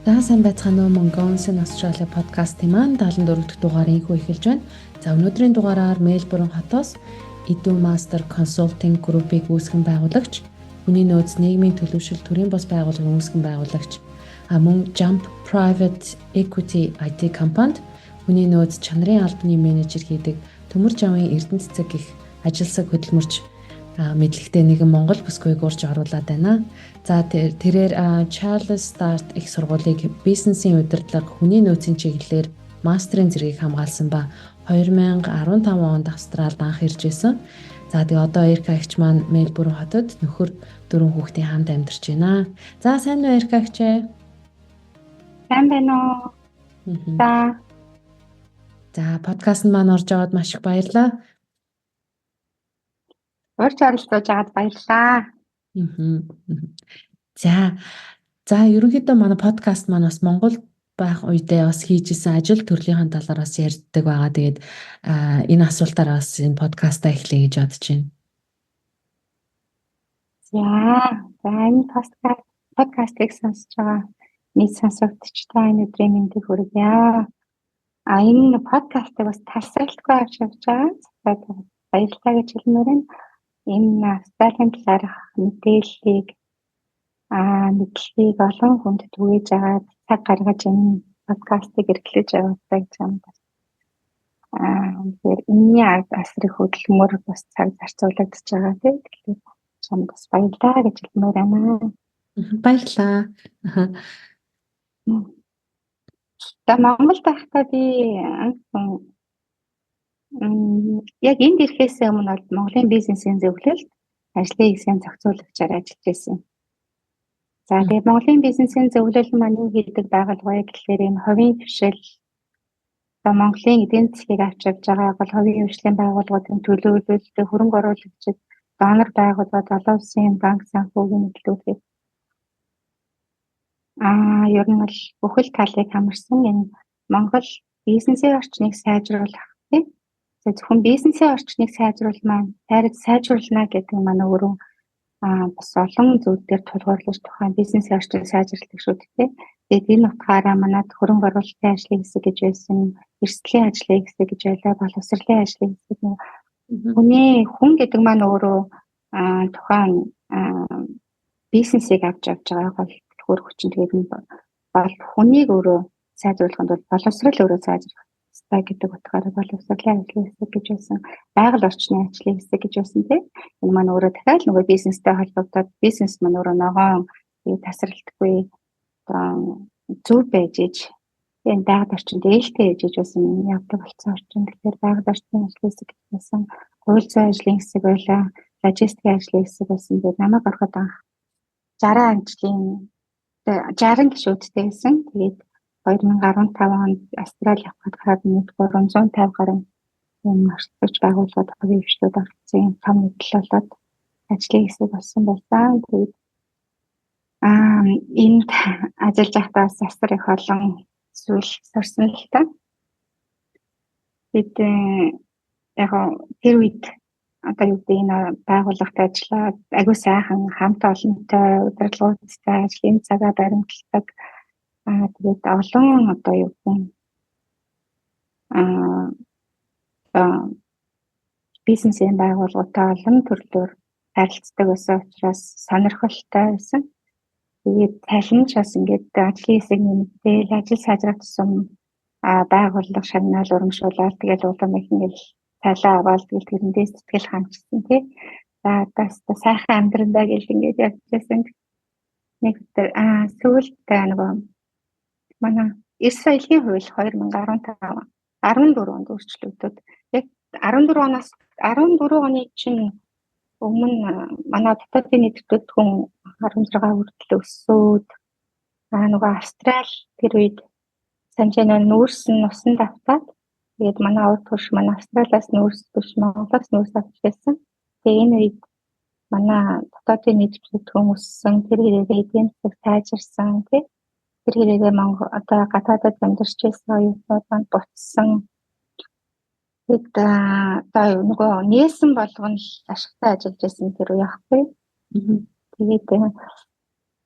За, сайн байцгаана уу, Mongolians in Australia подкастын маань 74 дахь дугаар инхүү эхэлж байна. За, өнөөдрийн дугаараар Мельбурн хотоос Edu Master Consulting Group-ыг үүсгэн байгуулагч, хүний нөөц нийгмийн төлөвшил төрийн бус байгууллагын үүсгэн байгуулагч, мөн Jump Private Equity IT компанид хүний нөөц чанарын албаны менежер хийдэг Төмөр Жавын Эрдэнэ цэцэг гэх ажилсаг хөдөлмөрч мэдлэгтэй нэгэн Монгол бүсгүйг урьж оруулаад байна. За, тэрээр Charles Sturt их сургуулийг бизнесийн удирдлага, хүний нөөцийн чиглэлээр мастерын зэргийг хамгаалсан ба 2015 онд Австралид анх ирж байсан. За, тэгээ одоо Эрика эгч маань Мельбурн хотод нөхөр, дөрвөн хүүхдийн хамт амьдарч байна. За, сайн уу, Эрика эгч ээ? Сайн байна уу? За. За, подкаст маань орж аваад маш их баярлалаа. Урьж оролцож аваад баярлалаа. За, ерөнхийдөө манай подкаст маань бас Монгол байх үедээ бас хийж исэн ажил төрлийнхээ талаар бас ярьдаг байгаа. Тэгээд энэ асуултаараа бас энэ подкастаа эхлэе гэж бодож байна. За, энэ подкастыг сонсож байгаа нийт сонсогчдод энэ өдрийн мэндийг хүргье. Энэ подкастыг бас тасралтгүй авч явж байгаа. За, баярлалаа гэж хэлмээр байна. Энэ Австралийн талаарх мэдээллийг, мэдлэгийг олон хүнд түгээж байгаа, цаг гаргаж энэ подкастыг эргэлж явуулдаг гэж юм байна. Тэгэхээр энэний ард асар их хөдөлмөр, бас цаг зарцуулагдаж байгаа, тийм. Тэгэхээр чамд бас баярлалаа гэж хэлмээр байна. Баярлалаа. За, Монголд байхдаа би анх яг энд ирэхээс өмнө бол Монголын бизнесийн зөвлөлд ажлын хэсгийн зохицуулагчаар ажиллаж байсан. За, тэгээд Монголын бизнесийн зөвлөл маань юу хийдэг байгууллага вэ гэхлээр энэ хувийн хвшил, одоо Монголын эдийн засгийг авч явж байгаа бол хувийн хвшлийн байгууллагуудын төлөөлөл, хөрөнгө оруулагчид, донор байгууллагууд, олон улсын банк санхүүгийн нийтлүүлгийг ер нь бол бүхэл талыг хамарсан энэ Монгол бизнесийн орчныг сайжруулах, тийм. Зөвхөн бизнесийн орчныг сайжруулмаа, сайжруулна гэдэг маань өөрөө бас олон зүйл дээр тулгуурлаж тухайн бизнесийн орчныг сайжруулах шүү дээ. Тэгээд энэ утгаараа манад хөрөнгө оруулалтын ажлын хэсэг гэж байсан, эрсдлийн ажлын хэсэг гэж байлаа, боловсролын ажлын хэсэг. Хүний хүн гэдэг маань өөрөө тухайн бизнесийг авч явж байгаа гол түлхүүр хүчин. Тэгээд бол хүнийг өөрөө сайжруулахын тулд боловсрол өөрөө сайжрах ёстой гэдэг утгаараа боловсролын ажлын хэсэг гэж байсан, байгаль орчны ажлын хэсэг гэж байсан, тийм. Энэ маань өөрөө дахиад нөгөө бизнестэй холбогдоод бизнес маань өөрөө ногоон тасралтгүй одоо зөв байж иж энэ байгаль орчинд ээлтэй ээж иж байсан явдаг болсон орчин. Тэгэхээр байгаль орчны ажлын хэсэг гэж байсан, хууль зүйн ажлын хэсэг байлаа, логистикийн ажлын хэсэг байсан. Тэгээд намайг ороход анх 60 ажлын 60 гишүүдтэй байсан. Тэгээд 2015 онд Австрали явахад хараад нийт 350 гаруй юм оролцож байгууллагад хувийн хвшлүүд оролцсон юм том нийтлэл болоод ажлын хэсэг болсон байсан. Тэгээд энд ажиллаж байхдаа бас асар их олон зүйл сурсан л та. Бид яг тэр үед одоо юу гэдэг, энэ байгууллагт ажиллаад агүй сайхан хамт олонтой, удирдлагуудтай, ажлын цагаа баримталдаг. Тэгээд олон одоо юу гэдэг бизнесийн байгууллагуудтай олон төрлөөр харилцдаг байсан учраас сонирхолтой байсан. Тэгээд цалин ч бас ингээд ажлын хэсэг нэмэгдээл, ажил сайжрах тусам байгууллага шагнал урамшуулаад, тэгэл улам их ингээд цалин аваад, тэгэл тэрэндээ сэтгэл ханчсан, тий. За, одоо сайхан амьдрандаа гэл ингээд явж байсан. Нэг өдөр сүүлд нөгөө манай эрс соёлын хууль 2015 14 онд өөрчлөгдөд, яг 14 оноос 14 оны чинь өмнө манай дотоодын нийт бүтээгдэхүүн 16 хүртэл өсөөд, нөгөө Австрал тэр үед санжаа нүүрс нь усан давтаад, тэгээд манай урд хөрш манай Австралиас нүүрс биш, Монголоос нүүрс авч байсан. Тэгээ энэ үед манай дотоодын нийт бүтээгдэхүүн өссөн, тэр хэрээрээ эдийн засаг сайжирсан, тий. Тэр хэрээрээ Монгол одоо гадаадад амьдарч байсан оюутнууд маань буцсан. Тэгэд одоо нөгөө нээсэн болгоно л ашигтай ажиллаж байсан тэр үе яахгүй. Тэгээд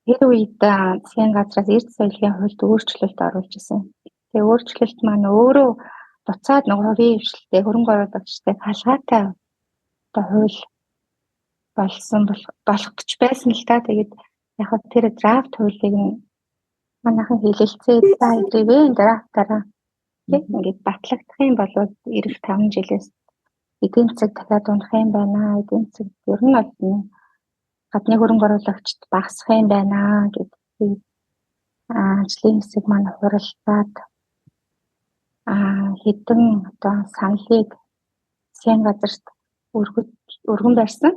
Тэр үед засгийн газраас эрд соёлын хуульд өөрчлөлт оруулж исэн. Тэгээ өөрчлөлт маань өөрөө буцаад нөгөө хувийн хвшилтэй хөрөнгө оруулагчтай халгаатай одоо хууль болсон болох гэж байсан л та. Тэгээд яг тэр драфт хуулийг нь манайхан хэлэлцээд за ирээвэ драфтаараа тийм ингээд батлагдах юм бол ирэх 5 жилээс эдийн засаг дахиад унах юм байна. Эдийн засаг ер нь бол гадны хөрөнгө оруулагчид багасах юм байна гэдэг ажлын хэсэг маань хуралдаад хэдэн одоо саналыг засгийн газарт өргөн барьсан.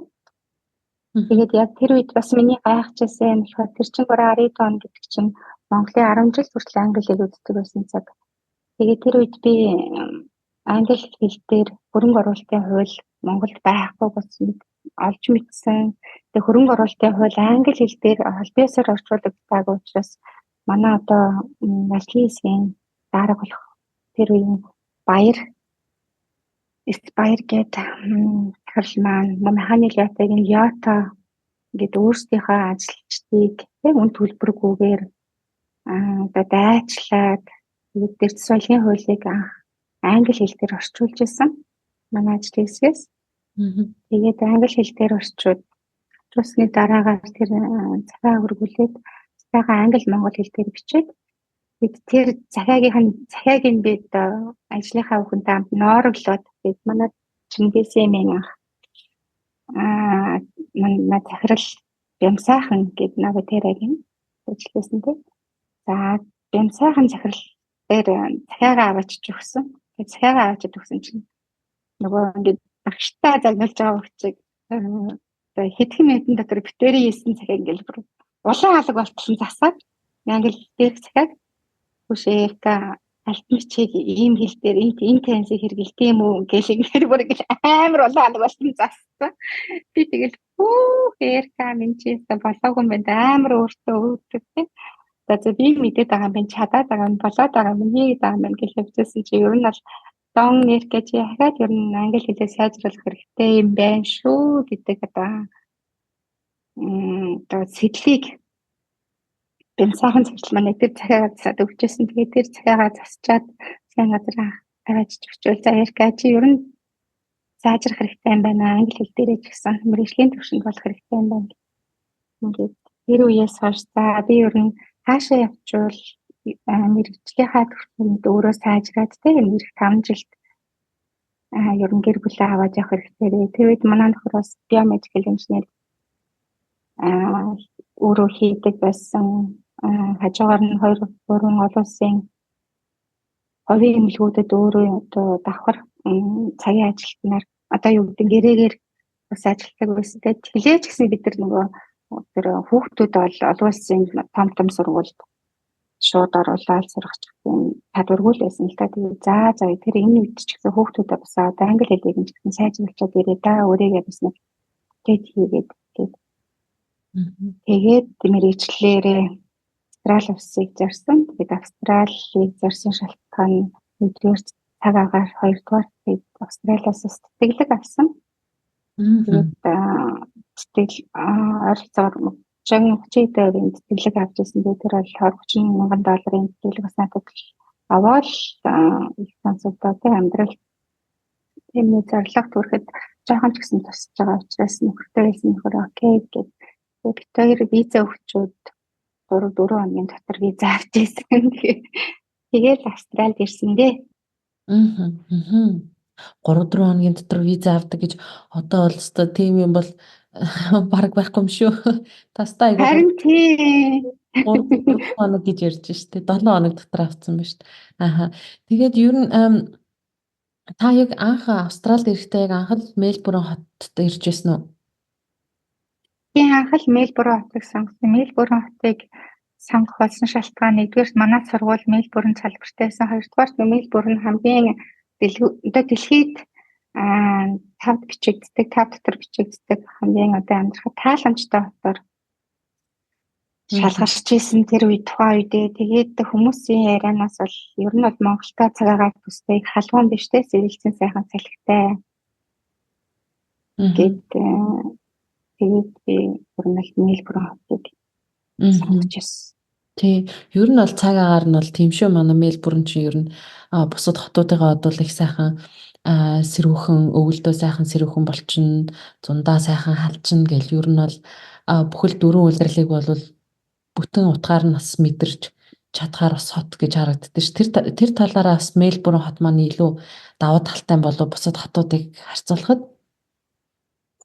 Тэгээд яг тэр үед бас миний гайхажсэн юм болохоор тэр чинь 3 он гэдэг чинь Монголын 10 жил хүртэл англи хэл үздэг байсан цаг. Тэгээд тэр үед би англи хэл дээр хөрөнгө оруулалтын хууль Монголд байхгүй болсон олж мэдсэн. Тэгээд хөрөнгө оруулалтын хууль англи хэл дээр аль биесээр орчуулагдаагүй учраас манай одоо ажлын хэсгийн дарга болох тэр үеийн Баяр гээд захирал маань механик Лятаг нь Ята ингээд өөрсдийнхөө ажилчдыг яг үн төлбөргүйгээр одоо дайчлаад тэгээд эрдэс соёлын хуулийг анх англи хэл дээр орчуулж исэн манай ажлын хэсгээс. Тэгээд англи хэл дээр орчуулсны дараагаар тэр захиа өргүүлээд захиагаа англи монгол хэл дээр бичээд тэр захиагийн бид ажлынхаа бүхэнтэй хамт ноороглоод бид манай Чингисийн анх манай захирал Бямсайхан гэдэг нөгөө тэрэгийн ажилласан тийм. За Бямсайхан захирал дээр захиагаа аваачиж өгсөн. Тэгээд захиагаа аваачиж өгсөн чинь нөгөө ингээд багштай загналж байгаа хүчийг одоо хэдхэн минутын дотор битэрийн хийсэн захиа ингээд бүр улаан алга болтол засаад англи дээрх захиаг хүшээка альтмичийг ийм хэл дээр энэ тенсийг хэрэгэлдэг юм уу гэл ингээд бүр ингээд амар улаан алга болсон зассан. Би тэгэл хүүх эрка минь чи болоогүй юм байна амар өөртөө өвдөг тийм. За би мэдээд байгаа юм байна, чадаад байгаа юм, болоод байгаа юм, хийгээд байгаа юм байна гэж явжсэн чи ер нь бол дон эрка чи ахаад ер нь англи хэлээ сайжруулах хэрэгтэй юм байна шүү гэдэг одоо сэтлийг Бямсайхан захирал маань тэр захиагаа засаад өгчээсэн. Тэгээд тэр захиагаа засчаад засгийн газар аваачиж өгчөөл. За Эрка чи ер нь сайжрах хэрэгтэй юм байна. Англи хэл дээрээ ч гэсэн мэргэжлийн түвшинд болох хэрэгтэй юм байна. Ингээд тэр үеэс хойш за би ер нь хаашаа явчвал мэргэжлийнхаа түвшинд өөрөө сайжраад тийм ирэх 5 жилд ер нь гэр бүлээ аваад явах хэрэгтэй. Тэр үед манай нөхөр бас биомедикал инженер өөрөө хийдэг байсан. Хажуугаар нь 2 3 олон улсын хувийн эмнэлгүүдэд өөрөө одоо давхар цагийн ажилтнаар одоо юу гэдэг гэрээгээр бас ажилладаг байсан. Тэгээд хэлээч гэсэн бид нар нөгөө тэр хүүхдүүд бол олон улсын том том сургуульд шууд оруулаад сургачих юм чадваргүй л байсан л та. Тэгээд за тэр энэ үед ч гэсэн хүүхдүүдээ бас одоо англи хэлийг нь ч гэсэн сайжруулчаад ирээ да өөрийгөө бас нэг тэт хийгээд тэгээд мэргэжлээрээ Австрали улсыг зорьсон. Тэгээд Австралийг зорьсон шалтгаан нь нэгдүгээр цаг агаар, хоёрдугаар тэгээд Австралиас тэтгэлэг авсан. Тэгээд тэтгэл ойролцоогоор 30% тэтгэлэг авч ирсэн. Тэгээд тэр бол 30 мянган долларын тэтгэлэг бас надад аваад их сонсогдоо тийм амьдрал тийм нэг зорилго хүрэхэд жоохон ч гэсэн тусч байгаа учраас нөхөртэй хэлсэн нөхөр okay гэд. Тэгээд бид хоёр виза өгчөөд 3-4 хоногийн дотор виза авч ирсэн. Тэгээд Австралид ирсэн дээ. 3-4 хоногийн дотор виза авдаг гэж одоо бол өстой тийм юм бол бараг байхгүй юм шүү. Тастаа айгүй. Харин тийм. 3-4 хоног гэж ярьж штэ. 7 хоног дотор авсан ба штэ. Аха. Тэгээд ер нь та яг анх Австралид ирэхдээ яг анх л Мельбурн хотод ирж байсан уу? Би анх л Мельбурн хотыг сонгосон. Мельбурн хотыг сонгох болсон шалтгаан нэгдүгээр манай сургууль Мельбурн салбартай байсан. Хоёрдугаар Мельбурн хамгийн одоо дэлхийд тавд бичигддэг, тав дотор бичигддэг хамгийн одоо амьдрахад тааламжтай хотоор шалгарч исэн тэр үе тухайн үедээ. Тэгээд хүмүүсийн ярианаас бол ер нь бол Монголтой цаг агаар төстэй халуун биш те, сэрэлцэн сайхан салхитай гээд тэгээд би ер нь л Мельбурн хотыг сонгож байсан. Тий. Ер нь бол цаг агаар нь бол тийм шүү. Манай Мельбурн чинь ер нь бусад хотуудыгаа бодвол их сайхан сэрүүхэн, өвөлдөө сайхан сэрүүхэн болчихно, зундаа сайхан халчна гэл ер нь бол бүхэл дөрвөн улирлыг бол бүтэн утгаар нь бас мэдэрч чадхаар бас хот гэж харагддаг ш. Тэр талаараа бас Мельбурн хот маань илүү давуу талтай болов бусад хотуудыг харьцуулахад.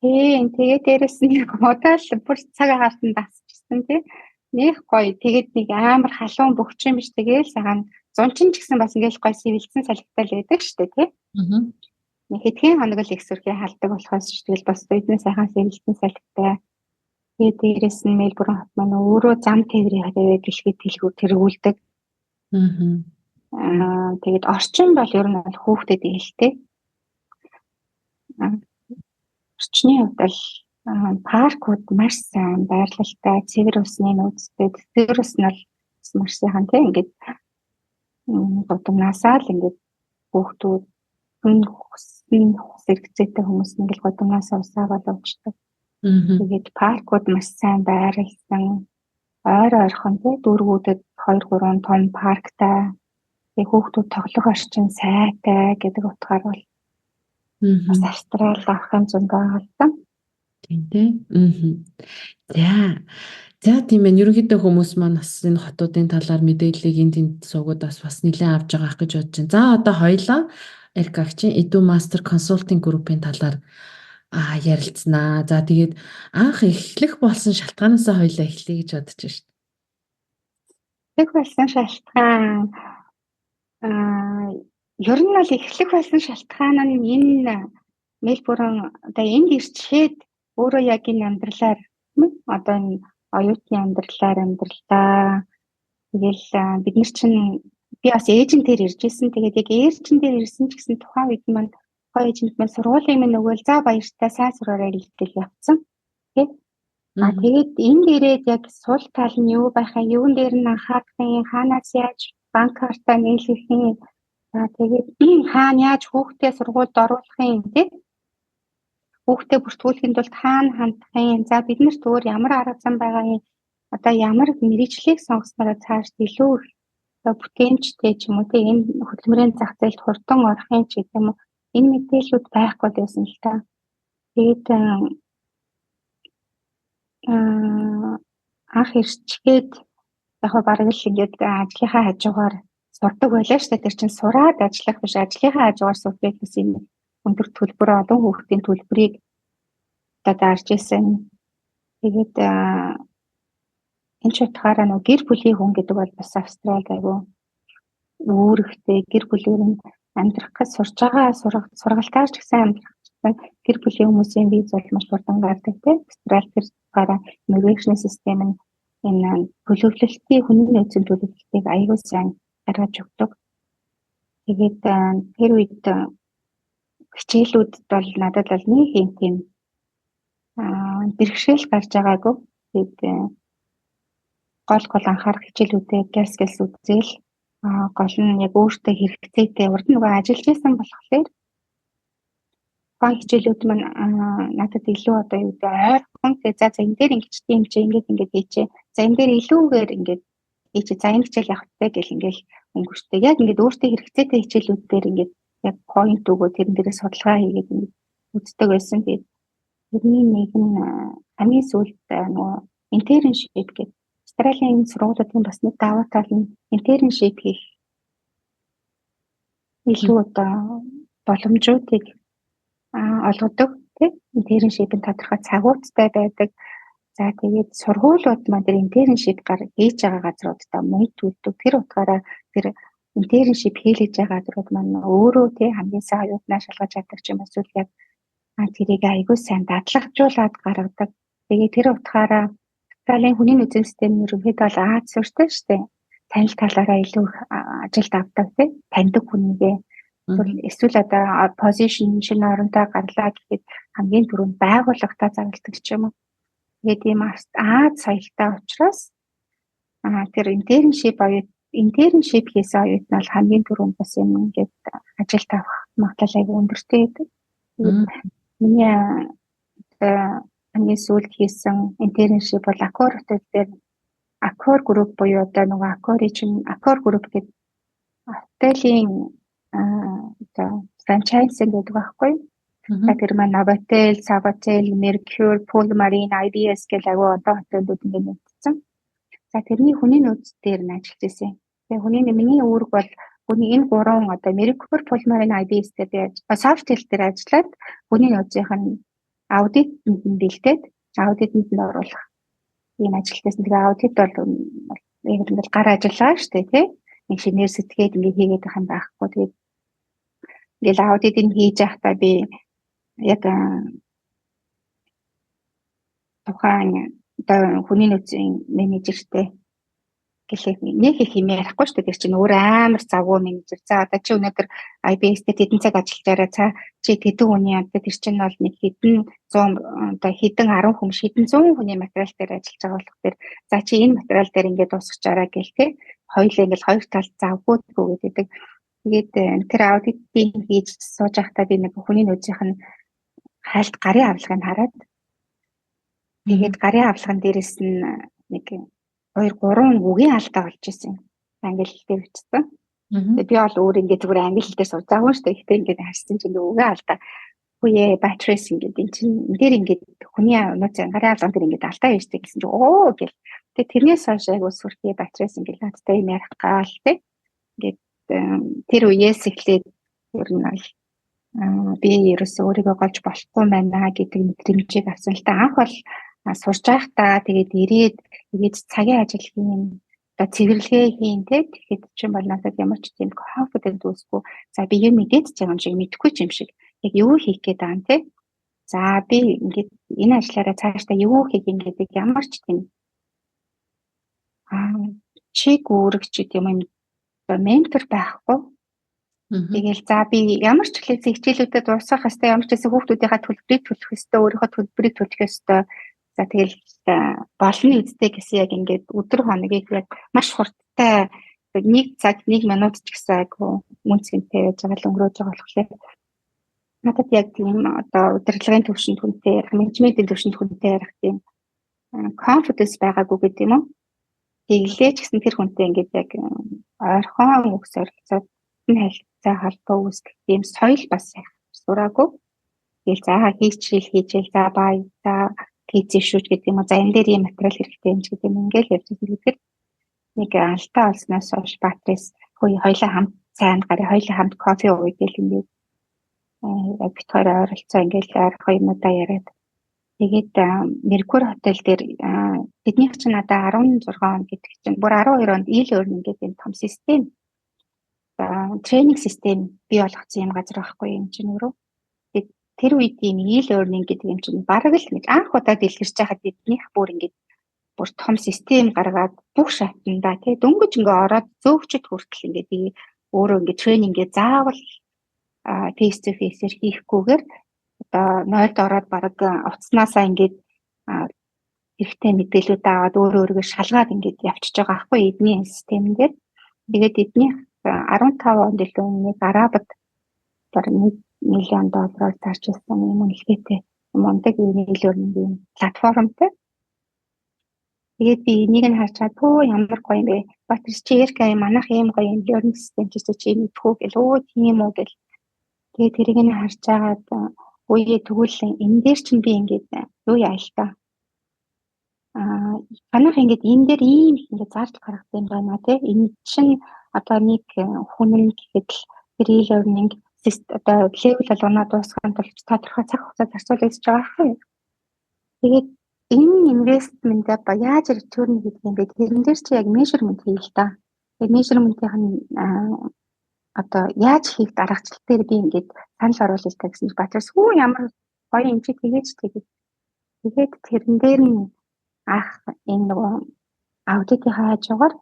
Тийм, тэгээ дээрэс нь удаал бүр цаг агаарт нь дасчихсан тий. Нэх гоё. Тэгээд нэг амар халуун бөгч юм биш, тэгээл сайхан зун чинь ч гэсэн бас ингээл гоё сэвэлзэн салхитай л байдаг шүү дээ тий. Нэг хэдхэн хоног л их сүрхий халдаг болохоос ч тэгэл бас эдний сайхан сэвэлзэн салхитай. Тэгээд дээрэс нь Мельбурн хот маань өөрөө зам тээврийн тавиад дэлхийд дэлгүүр тэргүүлдэг. Тэгээд орчин бол ер нь бол хүүхдэд ээлтэй. Орчны хувьд бол паркууд маш сайн байрлалтай, цэвэр усны нөөцтэй. Цэвэр ус нь бол маш сайхан тийм, ингээд гудамнаасаа л ингээд хүүхдүүд хүн хэрэгцээтэй хүмүүс ингээд гудамнаасаа усаа боловчдаг. Тэгээд паркууд маш сайн байрлсан. Ойр ойрхон тийм дүүргүүдэд 2 3 том парктай. Тэгээд хүүхдүүд тоглох орчин сайтай гэдэг утгаар бол бас Австрали авахын зөндөө байгаа. Тийм тий. За. За тийм ээ. Ерөнхийдөө хүмүүс маань бас энэ хотуудын талаар мэдээллийг энэ тэнд суугуудаас бас нэлээд авч байгаа гэж бодож байна. За одоо хоёлаа Эркагчийн Edu Master Consulting Group-ийн талаар ярилцсанаа. За тэгээд анх эхлэх болсон шалтгаанаас хоёлаа эхлэе гэж бодож байна шүү дээ. Эхлэх болсон шалтгаан ер нь бол эхлэх болсон шалтгаан нь энэ Мельбурн одоо энд ирчээд өөрөө яг энэ амьдралаар одоо энэ оюутны амьдралаар амьдралаа. Тэгэл бид нар чинь би бас эйжентээр ирж исэн. Тэгээд яг эйжентээр ирсэн ч гэсэн тухайн үед маань тухайн эйжент маань сургуулийн минь өгөөл за баяртай сайн сураарай гэдэг явцсан. Тэ. Тэгээд энд ирээд яг сул тал нь юу байх юм, юун дээр нь анхаарах юм, хаанаас яаж банк картаа нийлэх юм, тэгээд хаана яаж хүүхдээ сургуульд оруулах юм, тэ. Хүүхдээ бүртгүүлэхийн тулд хаана хандах юм, за бид нарт өөр ямар арга зам байгаа юм, одоо ямар мэргэжлийг сонгоснороо цааш илүү одоо бүтээмжтэй ч юм уу, тэ, энэ хөдөлмөрийн зах зээлд хурдан орох юм ч гэдэг юм уу, энэ мэдээллүүд байхгүй байсан л та. Тэгээд анх ирчгээд яг бараг л ингээд ажлынхаа хажуугаар сурдаг байлаа шүү дээ. Тэр чинь сураад ажиллах биш, ажлынхаа хажуугаар сурдаг гэсэн юм өндөр төлбөр, олон хүүхдийн төлбөрийг одоо дарж исэн. Тэгээд энэ ч утгаараа нөө гэр бүлийн хүн гэдэг бол бас Австралид айгүй үүрэгтэй, гэр бүлээр нь амьдрах гэж сурж байгаа сургалтаар ч гэсэн амьдрах гэсэн гэр бүлийн хүмүүсийн виз бол маш хурдан гардаг тийм. Австрали тэр утгаараа immigration систем нь энэ төлөвлөлтийн хүний нөөцийн төлөвлөлтийг айгүй сайн гаргаж өгдөг. Тэгээд тэр үед хичээлүүдэд бол надад бол нэг юм тийм бэрхшээл гарч байгаагүй. Тэгээд гол анхаарах хичээлүүдээ гэлс үзээл гол нь яг өөртөө хэрэгцээтэй урд нь нөгөө ажиллаж исэн болохоор тухайн хичээлүүд маань надад илүү одоо юу гэдэг ойрхон. Тэгээ за энэ дээр ингэж тийм чи ингээд хийчээ. За энэ дээр илүүгээр ингээд хийчээ. За энэ хичээл явах хэрэгтэй гэл ингээл өнгөрчтэй. Яг ингээд өөртөө хэрэгцээтэй хичээлүүд дээр ингээд яг point өгөө тэрэн дээрээ судалгаа хийгээд ингээд үздэг байсан. Тэгээд тэрний нэг нь хамгийн сүүлд нөгөө internship гэдэг Австралийн сургуулиудын бас нэг давуу тал нь internship хийх илүү одоо боломжуудыг олгодог тийм. Internship-ийн тодорхой цагуудтай байдаг. За тэгээд сургуулиуд маань тэр internship хийж байгаа газруудаа мөнгө төлдөг. Тэр утгаараа тэр internship хийлгэж байгаа газрууд маань өөрөө тийм хамгийн сайн оюутнаа шалгаж чаддаг ч юм эсвэл яг тэрийг айгүй сайн дадлагжуулаад гаргадаг. Тэгээд тэр утгаараа Австралийн хүний нөөцийн систем нь ерөнхийдөө бол Аз суурьтай шүү дээ. Танил талаараа илүү ажилд авдаг тийм. Таньдаг хүнийгээ эсвэл одоо position шинэ оронтой гарлаа гэхэд хамгийн түрүүнд байгууллагатай зарладаг ч юм уу. Тэгээд ийм Аз соёлтой учраас тэр internship хийсэн оюутан бол хамгийн түрүүнд бас юм ингээд ажилд авах магадлал айгүй өндөртэй байдаг. Тэгээд миний хамгийн сүүлд хийсэн internship бол Accor Hotel дээр Accor Group буюу одоо нөгөө Accor-ийн чинь Accor Group гэдэг хотелийн одоо франчайзинг гэдэг байхгүй. Тэр маань Novotel, Sofitel, Mercure, Pullman, IBS гэх агуу одоо хотелүүд ингээд нэгдсэн. За тэрний хүний нөөц дээр нь ажиллаж байсан. Тэгээ хүний миний үүрэг бол хүний энэ гурван одоо Mercure, Pullman, IBS дээр би Sofitel дээр ажиллаад хүний нөөцийнх нь аудитэнд нь бэлдээд аудитэнд нь оруулах ийм ажилтайсан. Тэгээ аудит бол ингээд гар ажиллаа шүү дээ, тий. Нэг шинээр сэтгээд ингээд хийгээд байх юм байхгүй. Тэгээд ингээл аудитыг хийж байхдаа би яг тухайн одоо хүний нөөцийн менежертэй гэлээ нэг их юм ярихгүй шүү дээ. Тэр чинь өөр амар завгүй менежер. За одоо чи өнөөдөр IBS дээр хэдэн цаг ажиллажаарай. За чи хэдэн хүний одоо тэр чинь бол нэг хэдэн 100 одоо хэдэн 10 хүн хэдэн 100 хүний материал дээр ажиллаж байгаа болох тэр. За чи энэ материал дээр ингээд дуусгачаарай гэл те. Хоёулаа ингээд хоёр талд завгүй гэдэг. Тэгээд тэр аудитыг хийж сууж байхдаа би нэг хүний нөөцийнх нь хайлт гарын авлагыг хараад тэгээд гарын авлаган дээрээс нь нэг 2 3 үгийн алдаа болж исэн. Англи хэл дээр бичсэн. Тэгээд би бол өөр ингээд зүгээр англи хэл дээр сурзаагүй шүү дээ. Гэхдээ ингээд харсан чинь ингээд үгийн алдаа. Үгүй Батрис ингээд эн чинь энэ дээр ингээд хүний нууцын гарын авлаган дээр ингээд алдаа хийж гэсэн чинь оо гэл. Тэгээд тэрнээс хойш айгуу сүрхий Батрис ингээд надтай юм ярих гал тэ. Ингээд тэр үеэс эхлээд ер нь бол би ерөөсөө өөрийгөө голж болохгүй байна гэдэг мэдрэмжийг авсан л та. Анх бол сурж байхдаа тэгээд ирээд тэгээд цагийн ажил хийн, одоо цэвэрлэгээ хийн тэ. Тэгэхэд чинь бол надад ямар ч тийм confident үүсэхгүй. За би юм мэдээд ч юм шиг мэдэхгүй ч юм шиг яг юу хийх гээд байгаа юм тэ. За би ингээд энэ ажлаараа цаашдаа юу хийх юм гэдэг ямар ч тийм чиг үүрэг ч гэдэг юм ментор байхгүй. Тэгэл за би ямар ч лекцэн хичээлүүдэд дуусгах хэвээр ямар ч гэсэн хүүхдүүдийнхаа төлбөрийг төлөх хэвээр өөрийнхөө төлбөрийг төлөх хэвээр. За тэгэл болно үсттэй гэсэн яг ингээд өдөр хоногийг яг маш хурдтай нэг цаг нэг минут ч гэсэн айгүй үнцгэнтэй байж байгаа л өнгөрөөж байгаа болохоор надад яг тийм одоо удирдлагын төвшөнд хүнтэй ярих, менежментийн төвшөнд хүнтэй ярих тийм confidence байгаагүй гэдэг юм уу? Тэглээ ч гэсэн тэр хүнтэй ингээд яг ойрхон үгс оролцоод харилцаа холбоо үүсгэх тийм соёл бас сураагүй. Тэгэл за хийчихэл хийжэл за бай за хийцээ шүү гэдэг юм уу. За энэ дээр ийм материал хэрэгтэй юм ч гэдэг юм ингээл явж байгаа. Тэгэхээр нэг алдаа олсноос хойш Батрис хоёлаа хамт цайнд гараа хоёлаа хамт кофе ууя гэл ингээд бит хоёр ойролцоо ингээл ойрхон юмудаа яриад. Тэгээд Меркур хотел дээр тэднийх чинь надаа 16 он гэдэг чинь бүр 12 онд e-learning гэдэг юм том систем тренинг систем бий болгоцсон юм газар байхгүй юм чинь өөрөө. Тэгээд тэр үед ийм e-learning гэдэг юм чинь бараг л нэг анх удаа дэлгэрч байхад эднийх бүр ингээд бүр том систем гаргаад бүх шатанда тий дөнгөж ингээ ороод зөөгчд хүртэл ингээд өөрөө ингээд тренингээ заавал face to face-ээр хийхгүйгээр одоо 0-д ороод бараг утаснаасаа ингээд хэрэгтэй мэдээлүүд аваад өөрөө өөрийгөө шалгаад ингээд явчихж байгаа байхгүй эдний систем дээр. Тэгээд эднийх 15 онд илүү нэг Арабад бараг $1 миллион зарж ирсэн юм үнэлгээтэй мундаг e-learning платформтой. Тэгээд би энийг нь харж чад пөө ямар гоё юм бэ. Батрис чи Эрка юм манайх ийм гоё юм learning систем чи чи мэдхүү гэл өө тийм үү гэл. Тэгээд тэрийг нь харж агаад үе тэгвэл энэ дээр чинь би ингээд юу яа л та. Манайх ингээд энэ дээр ийм их ингээд зардал гаргах юм байна тий. Энэ чинь одоо нэг хүн нь гэхэд л тэр e-learning одоо level болгоноо дуусгахын тулд тодорхой цаг хугацаа зарцуулж байгаа байхгүй. Тэгээд энэ инвестментээ ба яаж return хийх юм бэ? Тэрэн дээр чи яг measurement хийе л та. Тэгээд measurement-ийн одоо яаж хийх дараачлал дээр би ингээд санал оруулъя гэсэн чинь Батрис хүү ямар гоё юм чи тэгэж тэгээд тэгээд тэрэн дээр нь анх энэ нөгөө аудитын хажуугаар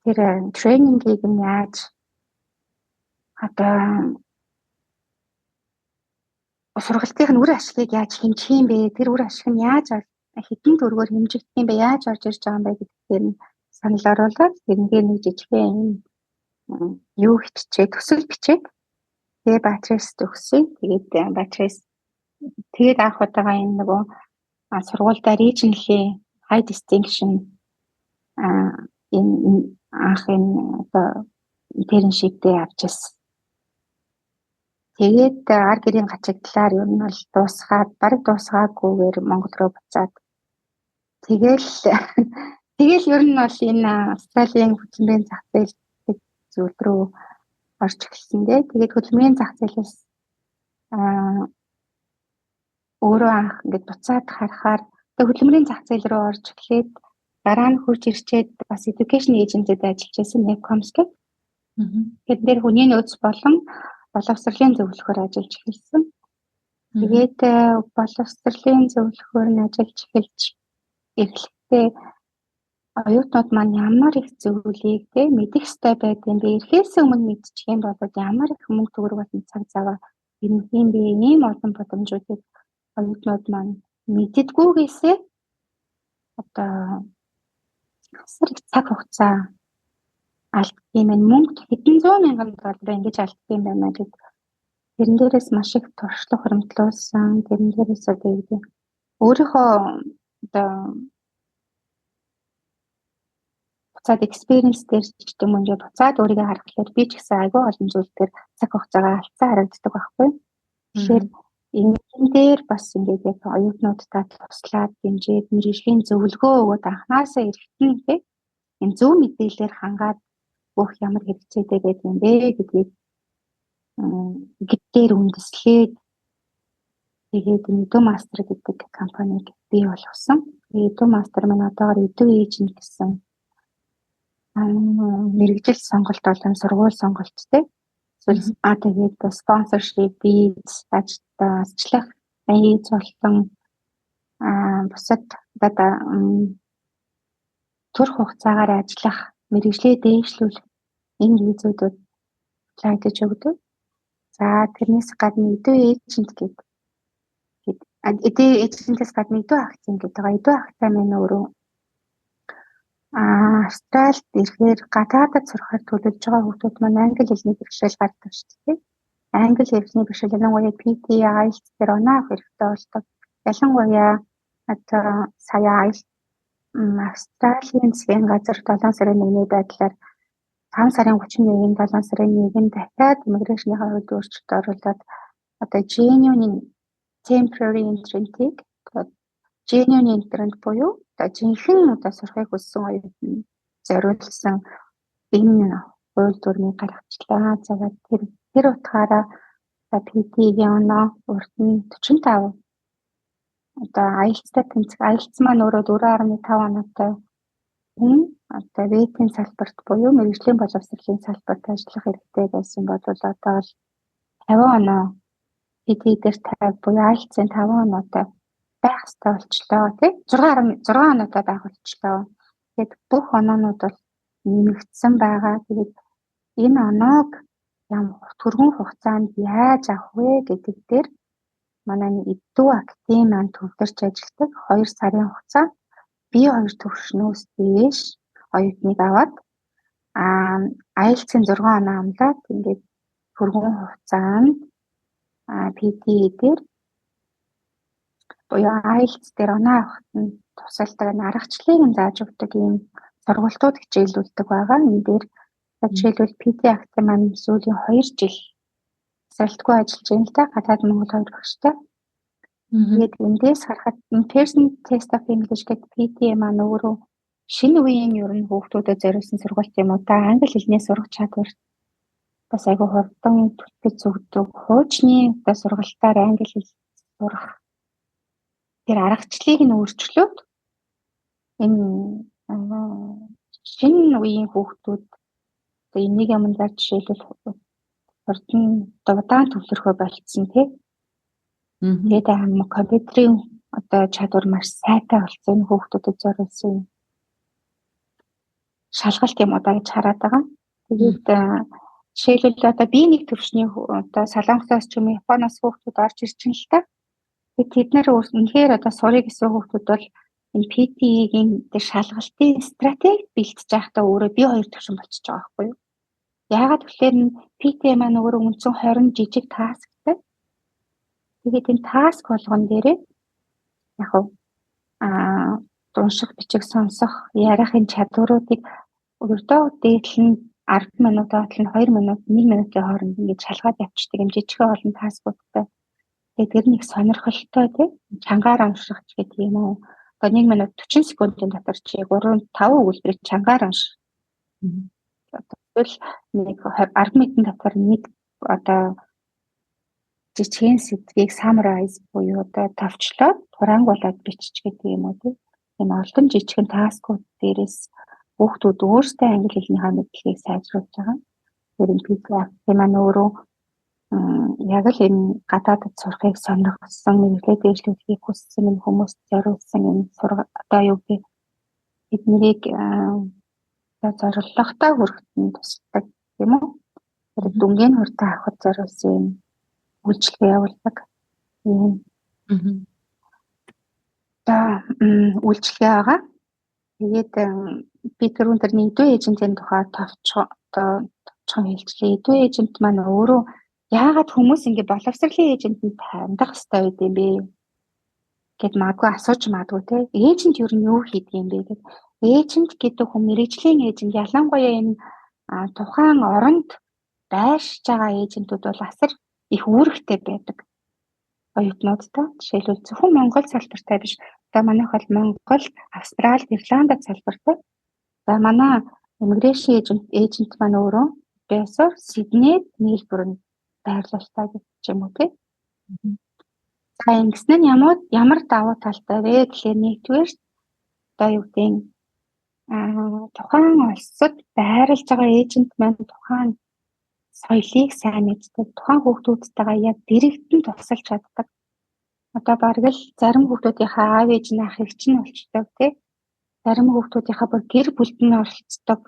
тэр тренингийг нь яаж одоо сургалтын үр ашигыг яаж хэмжих юм бэ? Тэр үр ашиг нь яаж хэдэн төгрөгөөр хэмжигдэх юм бэ? Яаж орж ирж байгаа юм бэ гэдгээр нь санал оруулаад тэрнгээр нэг жижигхэн юм юу хичээ төсөл бичээд тэгээ Батрис өгсөн. Тэгээд Батрис тэгээд анх удаага энэ нөгөө сургуульдаа regional-ийн High distinction энэ анх энэ одоо internship-тэй авч ирсэн. Тэгээд ар гэрийн гачигдлаар ер нь бол дуусгаад, бараг дуусгаагүйгээр Монгол руу буцаад тэгэл ер нь бол энэ Австралийн хөдөлмөрийн зах зээл зүйл рүү орж эхэлсэн дээ. Тэгээд хөдөлмөрийн зах зээлээс өөрөө анх ингээд буцаад харахаар хөдөлмөрийн зах зээл рүү орж эхлээд дараа нь хурж ирчээд бас education agency-д ажиллаж байсан, Netcoms гэх. Тэгээд дээр хүний нөөц болон боловсролын зөвлөхөөр ажиллаж эхэлсэн. Тэгээд боловсролын зөвлөхөөр нь ажиллаж эхэлж эхлэхдээ оюутнууд маань ямар их зүйлийг те мэдэх ёстой байдсан бэ? Ирэхээс өмнө мэдчих юм бол ямар их мөнгө төгрөг болон цаг зав юм бэ? Ийм олон боломжуудыг оюутнууд маань мэддэггүйгээсээ одоо асар их цаг хугацаа алддаг юм байна. Мөнгө хэдэн зуун мянган доллар ингэж алддаг юм байна гэд тэрэн дээрээс маш их туршлага хуримтлуулсан. Тэрэн дээрээс одоо юу гэдэг өөрийнхөө одоо буцаад experience дээр ч гэдэг юм уу, буцаад өөрийгөө харахаар би ч гэсэн айгүй олон зүйл дээр цаг хугацаагаа алдсан харагддаг байхгүй. Тэгэхээр энэ дээр бас ингээд яг оюутнуудтай туслаад дэмжиж, мэргэжлийн зөвлөгөө өгөөд анхнаасаа эрэхтэн тий энэ зөв мэдээлэлээр хангаад бүх ямар хэрэгцээтэй байдаг юм бэ гэдгийг гэдгээр үндэслээд тэгээд Edu Master гэдэг компаниг бий болгосон. Edu Master маань одоогор Edu Agent гэсэн мэргэжил сонголт болон сургууль сонголт тий. Тэгээд sponsorship, виз, ажиллах виз болон бусад одоо төр хугацаагаар ажиллах, мэргэжлээ дээшлүүлэх энэ визүүдүүд apply гэж өгдөг. За, тэрнээс гадна Edu Agent гэдэг Edu Agent-ээс гадна Edu Active гэдэг байгаа. Edu Active маань өөрөө Австралид ирэхээр гадаадад сурахаар төлөвлөж байгаа хүүхдүүд маань англи хэлний бэрхшээл гардаг шүү дээ. Англи хэлний бэрхшээл ялангуяа PTE, IELTS дээр оноо авах хэрэгтэй болдог. Ялангуяа одоо сая IELTS Австралийн засгийн газар 7 сарын 1-ний байдлаар 5 сарын 31-нд, 7 сарын 1-нд дахиад immigration-ийн хувьд өөрчлөлт оруулаад одоо genuine temporary entrant-ийг genuine entrant буюу одоо жинхэнэ одоо сурахыг хүссэн оюутанд зориулсан энэ хууль дүрмийг гаргачлаа. За, тэр утгаараа PTE-ийн оноо урд нь 45, одоо IELTS-тай тэнцэх, IELTS маань өөрөө 4.5 оноотой хүн одоо VET-ийн салбарт буюу мэргэжлийн боловсролын салбарт ажиллах хэрэгтэй байсан бол одоо бол 50 оноо, PTE дээр 50 буюу IELTS-ийн 5 оноотой байх хэрэгтэй болчлоо тий, 6.6 оноотой байх болчлоо. Тэгээд бүх оноонууд бол нэмэгдсэн байгаа. Тэгээд энэ оноог ям түргэн хугацаанд яаж авах вэ гэдэг дээр манай Edu Academy маань төвлөрч ажилладаг. 2 сарын хугацаа B2 төвшнөөс дээш оюутныг аваад IELTS-ийн 6 оноо амлаад ингээд түргэн хугацаанд PTE дээр буюу IELTS дээр оноо авахт нь тусалдаг аргачлалыг нь зааж өгдөг ийм сургалтууд хичээлүүлдэг байгаа. Энэ дээр жишээлбэл PTE Academy маань сүүлийн 2 жил сарилтгүй ажиллаж байна л да, гадаад Монгол хоёр багштай. Тэгээд эндээс харахад Pearson Test of English гэдэг PTE маань өөрөө шинэ үеийн ер нь хүүхдүүдэд зориулсан сургалт юм уу та, англи хэлний сурах чадвар бас айгүй хурдан түлхэж өгдөг. Хуучны одоо сургалтаар англи хэл сурах тэр аргачлалыг нь өөрчлөөд энэ шинэ үеийн хүүхдүүд одоо энийг юм даа жишээлбэл хурдан удаан төвлөрөхөө болцсон тий. Тэгээд компьютерийн одоо чадвар маш сайтай болсон энэ хүүхдүүдэд зориулсан шалгалт юм уу да гэж хараад байгаа. Тэгээд жишээлбэл одоо би нэг төвшний одоо Солонгосоос ч юм уу Японоос хүүхдүүд орж ирж байна л та. Тэгээд тэд нар үнэхээр одоо сурыг гэсэн хүүхдүүд бол энэ PTE-гийн тэр шалгалтын стратеги бэлтэж байхдаа өөрөө B2 төвшин болчихж байгаа байхгүй юу? Яагаад гэвэл PTE маань өөрөө үндсэн 20 жижиг task тай. Тэгээд энэ task болгон дээрээ яг уу унших, бичих, сонсох, ярих энэ чадваруудыг өрдөө дээдл нь 10 минут, доотлол нь 2 минут, 1 минутын хооронд ингэж шалгаад явчихдаг юм жижигхэн олон таскуудтай. Тэгээд тэр нэг сонирхолтой тийм чангаар унших ч гэдэг юм уу. Одоо 1 минут 40 секундын дотор чи 3 5 өгүүлбэрийг чангаар унш. Тэгвэл нэг 10 минутын дотор нэг одоо жижигхэн сэдвийг summarize буюу одоо товчлоод хураангуулад бичиж гэдэг юм уу тийм. Энэ олон жижигхэн таскууд дээрээс хүүхдүүд өөрсдөө англи хэлнийхаа мэдлэгийг сайжруулж байгаа. Тэр энэ PPF маань өөрөө яг л энэ гадаадд сурахыг сонирхсон, мэргэжлээ дэвшлүүлэхийг хүссэн энэ хүмүүст зориулсан энэ одоо юу гэдэг эднэрийг зорилготой хүрэхэд нь тусалдаг юм уу? Тэр дүнгийн хурдан авахд зориулсан юм үйлчилгээ явуулдаг. Ийм. За үйлчилгээ байгаа. Тэгээд би түрүүн тэрний эдүү эйжентийн тухай товчхон хэлжлээ. Эдүү эйжент маань өөрөө яагаад хүмүүс ингэ боловсролын эйжентэнд хандах ёстой байд юм бэ гэд магадгүй асууж магадгүй те. Эйжент ер нь юу хийдэг юм бэ гэд. Эйжент гэдэг хүн мэргэжлийн эйжент ялангуяа энэ тухайн оронд байршиж байгаа эйжентүүд бол асар их үүрэгтэй байдаг оюутнуудтай. Жишээлбэл зөвхөн Монгол салбартай биш. Одоо манайх бол Монгол, Австрали, Ирландд салбартай. За манай immigration agent маань өөрөө байсаар Сиднейд, Мельбурнд байрлалтай гэж юм уу тий. За ингэсэн нь ямар давуу талтай вэ гэхлээр нэгдүгээр одоо юу гэдэг тухайн улсад байрлаж байгаа эйжент маань тухайн соёлыг сайн мэддэг, тухайн хүүхдүүдтэйгээ яг дэрэгдэн тусалж чаддаг. Одоо бараг л зарим хүүхдүүдийнхээ аав ээж нь ах эгч нь болчдөг тий. Зарим хүүхдүүдийнхээ бүр гэр бүлд нь оролцдог.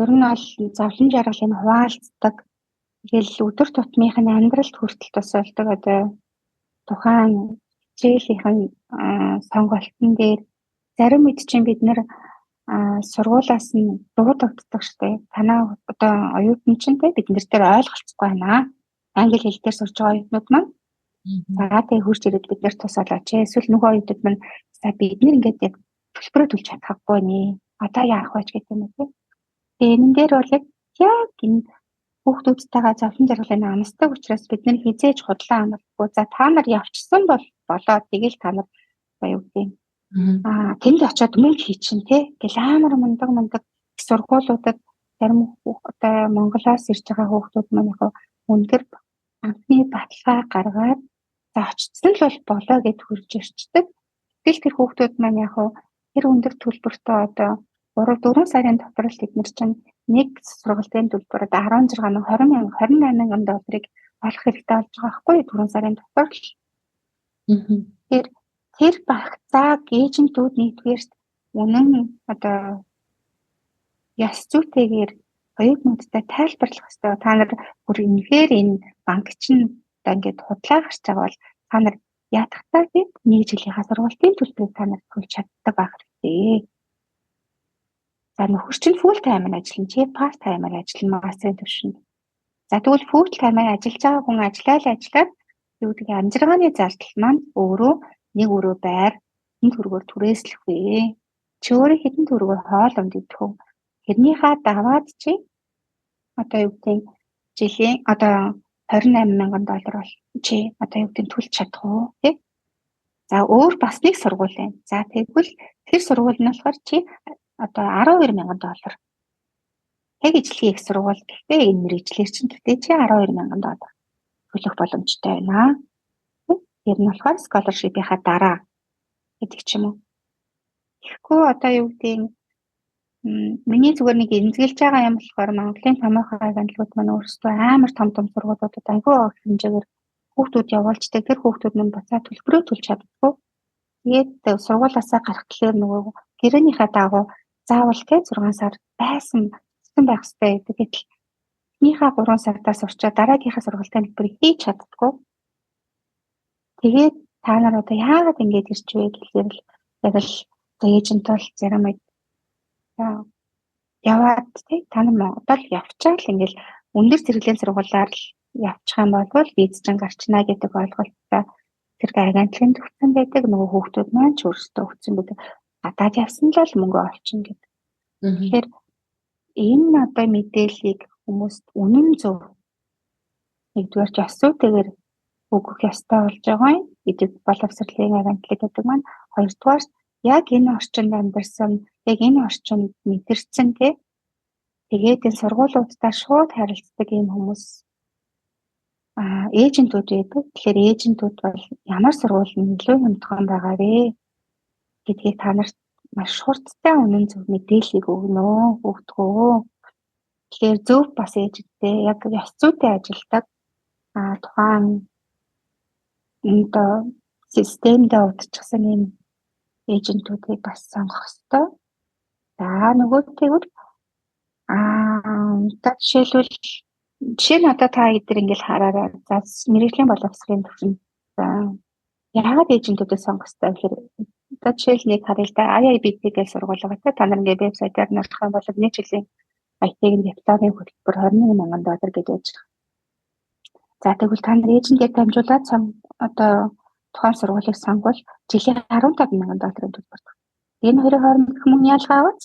Ер нь бол зовлон жаргалыг хуваалцдаг. Тэгэл өдөр тутмынх нь амьдралд хүртэл тусалдаг. Одоо тухайн хичээлийнх нь сонголтын дээр зарим үед чинь бид нэр сургуулиас нь дуудагддаг штэ. Танаа одоо оюутан чинь те бид нар дээр ойлголцохгүй байна. Англи хэл дээр сурж байгаа оюутнууд маань. За тэгээ хурж ирээд бид нар тусаалаач. Эсвэл нөгөө оюутнууд маань за бид нар ингээд яг төлбөрөө төлж чадахгүй нэ. Одоо яах вэ гэдэг юм те. Тэгээ энэ дээр бол яг энэ хүүхдүүдтэйгээ зовлон жаргалыг амсдаг учраас бид нар хизээж худлаа амлахгүй. За та нар явчихсан бол болоо тэгэл та нар юу гэдэг юм. Тэнд очиод мөнгө хийчин те гэл амар мундаг сургуулиудад зарим одоо Монголоос ирж байгаа хүүхдүүд маань яг өндөр анхны баталгаа гаргаад за очсон л бол болоо гэд хурж ирчдэг. Тэгэл тэр хүүхдүүд маань яг тэр өндөр төлбөртөө одоо 3-4 сарын дотор л тэд нар чинь нэг сургалтын төлбөр одоо 16 мянга 20 мянга 28 мянган долларыг олох хэрэгтэй болж байгаа байхгүй 4 сарын дотор л. Тэр багцааг эйжентүүд нэгдүгээрт үнэн одоо яс зүйтэйгээр оюутнуудтай тайлбарлах хэрэгтэй. Та нар бүр үнэхээр энэ банк чинь одоо ингээд худлаа гарч байгаа бол та нар ядахтаа гээд нэг жилийнхаа сургалтын төлбөрийг та нар төлж чаддаг байх хэрэгтэй. За нөхөр чинь full time-аар ажиллана, чи part time-аар ажиллана мастерын түвшинд. За тэгвэл full time-аар ажиллаж байгаа хүн ажиллаад юу гэдэг амжиргааны зардал маань өөрөө нэг өрөө байр хэдэн төгрөгөөр түрээслэх вэ? Чи өөрөө хэдэн төгрөгөөр хоол унд идэх вэ? Тэрнийхээ даваад чи одоо юу гэдэг жилийн одоо 28 мянган доллар бол чи одоо юу гэдэг төлж чадах уу тий? За өөр бас нэг сургууль байна. За тэгвэл тэр сургууль нь болохоор чи одоо 12 мянган доллар. Яг ижлэгийн их сургууль гэхдээ энэ мэрэгчлэр чинь гэхдээ чи 12 мянган доллар төлөх боломжтой байна. Тэр нь болохоор scholarship-ийнхаа дараа гэдэг ч юм уу. Тэгэхгүй одоо юу гэдэг миний зүгээр нэг эмзэглэж байгаа юм болохоор Монголын томоохон агентлагууд маань өөрсдөө амар том том сургуулиудад айгүй их хэмжээгээр хүүхдүүд явуулждаг. Тэр хүүхдүүд нь буцаа төлбөрөө төлж чаддаггүй. Тэгээд сургуулиасаа гарах гэхээр нөгөө гэрээнийхээ дагуу заавал те 6 сар байсан байх хэрэгтэй гэдэг. Гэтэл эхнийхээ 3 сардаа сурчаа дараагийнхаа сургалтын төлбөрийг хийж чаддаггүй. Тэгээд та нар одоо яагаад ингэж ирч вэ гэхлээр л яг л эйжент бол зарим үед яваад тий та нар Монголд явчаал ингээл өндөр зэрэглэлийн сургуулиар л явчих юм бол виз чинь гарчна гэдэг ойлголттой тэр агентлагын төвцөн байдаг. Нөгөө хүүхдүүд маань ч өөрсдөө өгсөн байдаг. Гадаад явсан л бол мөнгө олчихно гэдэг. Тэгэхээр энэ одоо мэдээллийг хүмүүст үнэн зөв нэгдүгээр ч ёс зүйтэйгээр өгөх ёстой болж байгаа юм. Эдгээр боловсролын агентлаг гэдэг маань хоёрдугаар яг энэ орчинд амьдарсан, яг энэ орчинд мэдэрсэн тий. Тэгээд энэ сургуулиудтай шууд харилцдаг ийм хүмүүс эйжентүүд байдаг. Тэгэхээр эйжентүүд бол ямар сургууль нь илүү хямдхан байгаа вэ гэдгийг та нарт маш хурдтай үнэн зөв мэдээллийг өгнө, өгдөгөө. Тэгэхээр зөв бас эйженттэй яг ёс зүйтэй ажилладаг тухайн одоо системдээ удчихсан ийм эйжентүүдийг бас сонгох ёстой. За нөгөө тэгвэл за жишээлбэл жишээ нь одоо та эдгээр ингээл хараарай. За мэргэжлийн боловсролын түвшинд за яагаад эйжентүүдээ сонгох ёстой гэхээр одоо жишээл нэг харъя л да. IIBT гэж сургууль байгаа та нар ингээд вебсайтаар нарах юм бол нэг жилийн IT-ийн дипломын хөтөлбөр 21,000 доллар гэж байж байгаа. За тэгвэл та нар эйжентээр дамжуулаад одоо тухайн сургуулийг сонгвол жилийн 15,000 долларын төлбөр. Энэ хоёрын хооронд мөн ялгаа аваач.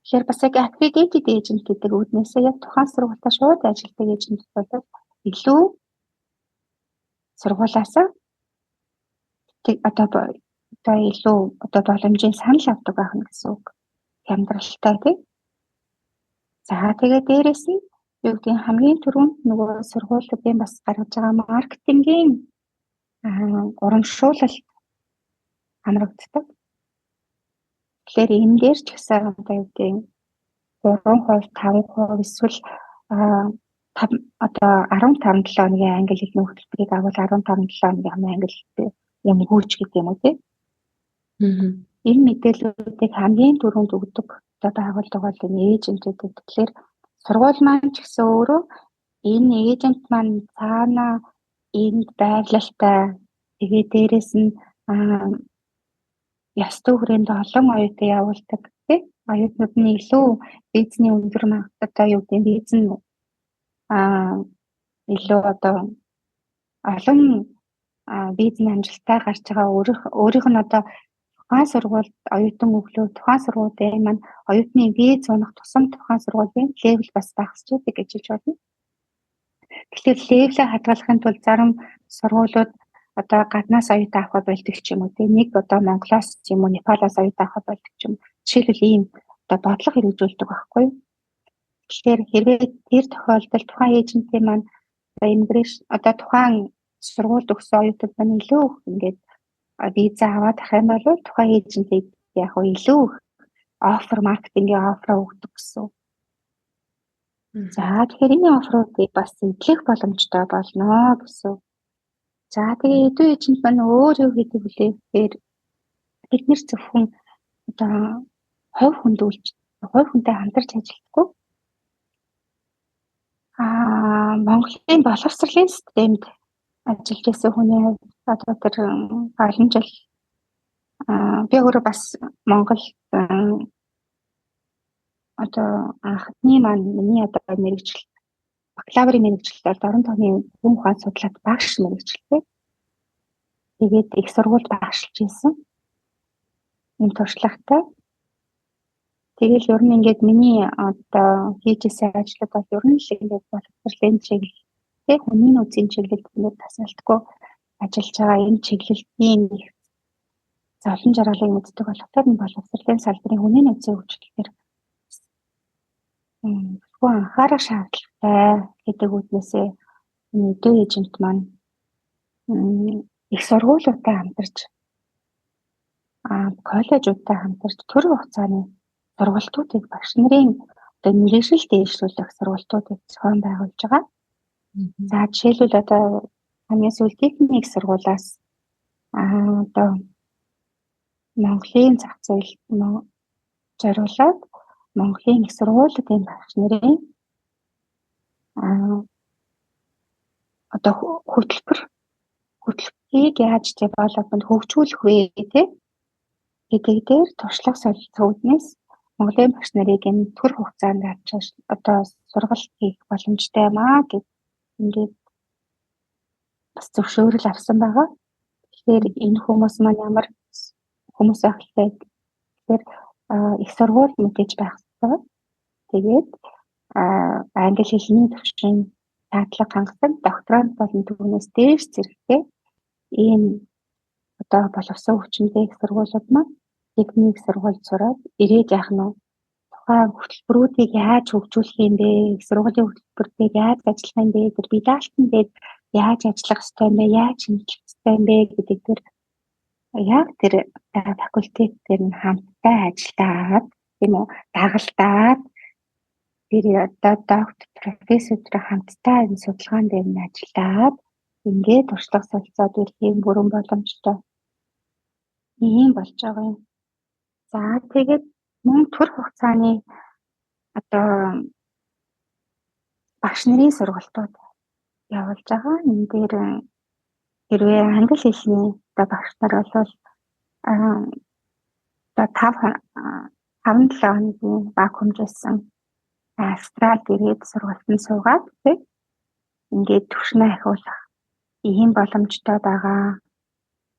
Тэгэхээр бас яг accredited agent гэдэг үүднээсээ яг тухайн сургуультай шууд ажилладаг эйжент бол илүү сургуулаасаа одоо илүү одоо боломжийн санал авдаг байх нь гэсэн үг. Хямдралтай тий. За тэгээд дээрэс нь юу гэдгийг хамгийн түрүүнд нөгөө сургуулиудын бас гаргаж байгаа маркетингийн урамшуулалт хамрагддаг. Тэгэхээр энэ дээр ч гэсэн одоо юу гэдгийг 3%, 5% эсвэл одоо 15 7 хоногийн англи хэлний хөтөлбөрийг авал 15 7 хоногийн англи хэлний үнэгүйч гэдэг юм уу тий. Энэ мэдээллүүдийг хамгийн түрүүнд өгдөг одоо байгууллага бол энэ эйжентүүд. Тэгэхээр сургууль маань ч гэсэн өөрөө энэ эйжент маань цаана энд байрлалтай тэгээ дээрэс нь ёс зүй хүрээнд олон оюутан явуулдаг тий. Оюутнууд нь илүү визний өндөр магадлалтай юу гэдэг виз нь илүү одоо олон визний амжилттай гарч байгаа өөрийнх нь одоо тухайн сургуульд оюутан өглөө тухайн сургуулийн маань оюутны виз унах тусам тухайн сургуулийн level бас багасч байдаг гэж хэлж байна. Тэгэхээр level ээ хадгалахын тулд зарим сургуулиуд одоо гаднаас оюутан авах болдог ч юм уу тий. Нэг одоо Монголоос ч юм уу Непалаас оюутан авах болдог ч юм. Жишээлбэл ийм одоо бодлого хэрэгжүүлдэг байхгүй юу? Тэгэхээр хэрвээ тэр тохиолдолд тухайн эйжентийн маань immigration одоо тухайн сургуульд өгсөн оюутан маань илүү их ингээд виза аваад ах юм бол тухайн эйжентийг яг нь илүү их offer маркетингийн offer өгдөг гэсэн. За тэгэхээр энэ offer уудыг бас эдлэх боломжтой болно гэсэн. За тэгээ edu agent маань өөр юу хийдэг вүлээ гэхээр бид нэр зөвхөн одоо хувь хүнд үйлч хувь хүнтэй хамтарч ажилладаггүй. Монголын боловсролын системд ажиллаж байсан хүний хувьд одоо тэр олон жил би өөрөө бас Монгол одоо анхны маань миний одоо мэргэжил бакалаврын мэргэжилт бол орон тооны гүн ухаан судлаад багш мэргэжилтэй. Тэгээд их сургуульд багшилж байсан. Ийм туршлагатай. Тэгэл ер нь ингээд миний одоо хийж исэн ажлууд бол ер нь л ингээд боловсролын чиглэл, тэг хүний нөөцийн чиглэлд ингээд тасралтгүй ажиллаж байгаа энэ чиглэлтийн их зовлон жаргалыг мэддэг болохоор энэ боловсролын салбарын хүний нөөцийн хөгжил дээр анхаарах шаардлагатай гэдэг үүднээсээ edu agent маань их сургуулиудтай хамтарч коллежуудтай хамтарч төр хугацааны сургалтуудыг багш нарын одоо мэргэжил дээшлүүлэх сургалтуудыг зохион байгуулж байгаа. За жишээлбэл одоо хамгийн сүүлд техник сургуулиас одоо Монголын зах зээлд зориулаад Монголын их сургуулиудын багш нарын одоо хөтөлбөрийг яаж development хөгжүүлэх вэ гэдэг дээр туршлага солилцооднээс Монголын багш нарыг энэ төр хугацаанд авчиж одоо сургалт хийх боломжтой юм аа гэд ингээд бас зөвшөөрөл авсан байгаа. Тэгэхээр энэ хүмүүс маань ямар хүмүүс байх хэрэгтэй. Тэгэхээр их сургууль мэдээж байх хэрэгтэй. Тэгээд англи хэлний түвшин шаардлага хангасан докторант болон түүнээс дээш зэрэгтэй ийм одоо боловсон хүчинтэй их сургуулиуд маань техник сургуульд сураад ирээд яах нь тухайн хөтөлбөрүүдийг яаж хөгжүүлэх юм бэ? Их сургуулийн хөтөлбөр дээр яаж ажиллах юм бэ? Тэр бие даалтан дээр яаж ажиллах ёстой юм бэ? Яаж шинжлэх ёстой юм бэ гэдэг тэр яг тэр факультет дээр нь хамтдаа ажиллаад тийм үү дагалдаад тэр одоо доктор профессор хамтдаа энэ судалгаан дээр нь ажиллаад ингээд туршлага солилцоод ирэх юм бүрэн боломжтой ийм болж байгаа юм. За тэгээд мөн түр хугацааны одоо багш нарын сургалтууд явуулж байгаа. Энэ дээр хэрвээ англи хэлний одоо багш нар бол одоо 5 7 хоногийн баг хэмжээсэн Австралид ирээд сургалтанд суугаад тийм ингээд түвшнээ ахиулах ийм боломжтой байгаа.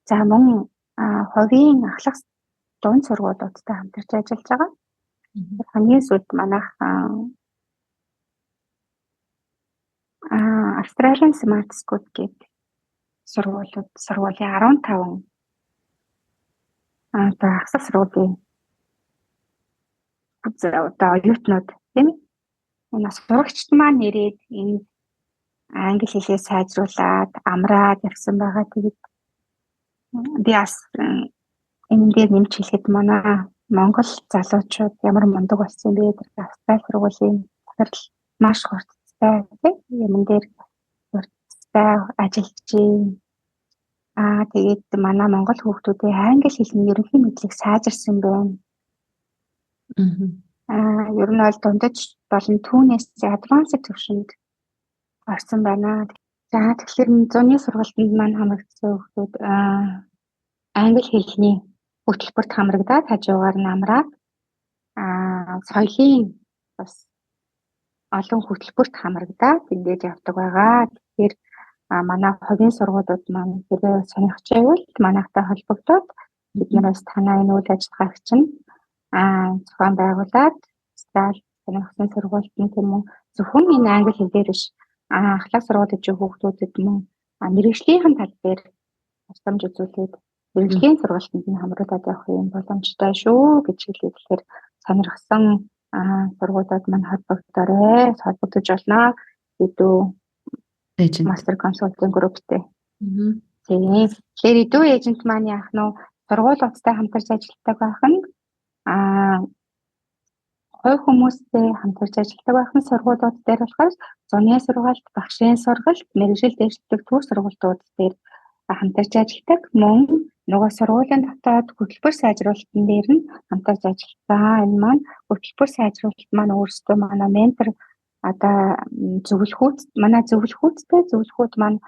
За мөн хувийн ахлах дунд сургуулиудтай хамтарч ажиллаж байгаа. Хамгийн сүүлд манайх Australian Smart School гэдэг сургуулиуд сургуулийн 15 одоо ахлах сургуулийн одоо оюутнууд тийм ээ. Энэ сурагчид маань ирээд энэ англи хэлээ сайжруулад амраад явсан байгаа. Тэгээд би бас энэ дээр нэмж хэлэхэд манай Монгол залуучууд ямар мундаг болсон бэ? Австрали сургуулийн захирал маш хурцтай тийм юм дээр хурцтай ажиллаж байна. Тэгээд манай Монгол хүүхдүүдийн англи хэлний ерөнхий мэдлэг сайжирсан байна. Ер нь бол дундаж болон түүнээс advanced түвшинд орсон байна. За тэгэхээр зуны сургалтанд маань хамрагдсан хүүхдүүд англи хэлний хөтөлбөрт хамрагдаад хажуугаар нь амраад соёлын бас олон хөтөлбөрт хамрагдаад ингэж явдаг байгаа. Тэгэхээр манай хувийн сургуулиуд маань хэрвээ сонирхож байвал манайхтай холбогдоод бид нараас танай энэ үйл ажиллагааг чинь зохион байгуулад Австрали сонирхсан сургуульд нь тийм үү зөвхөн энэ англи хэл дээр биш ахлах сургууль гэж хүүхдүүдэд мөн мэргэжлийнхэн тал дээр тусламж үзүүлээд мэргэжлийн сургалтанд нь хамруулад явах юм боломжтой шүү гэж хэлээ. Тэгэхээр сонирхсан сургуулиуд маань холбогдоорой, холбогдож болно. Edu Master Consulting Group-тэй. Тийм. Тэгэхээр Edu Agent маань яах нь сургуулиудтай хамтарч ажилладаг байх нь хувь хүмүүстэй хамтарч ажилладаг байх нь сургуулиуд дээр болохоор зуны сургалт, багшийн сургалт, мэргэжил дэвшлэх төр сургалтууд дээр хамтарч ажилладаг. Мөн нөгөө сургуулийн дотоод хөтөлбөр сайжруулалтын дээр нь хамтарч ажилласан. Энэ маань хөтөлбөр сайжруулалт маань өөрсдөө манай ментор одоо зөвлөхүүд, манай зөвлөхүүдтэй зөвлөхүүд маань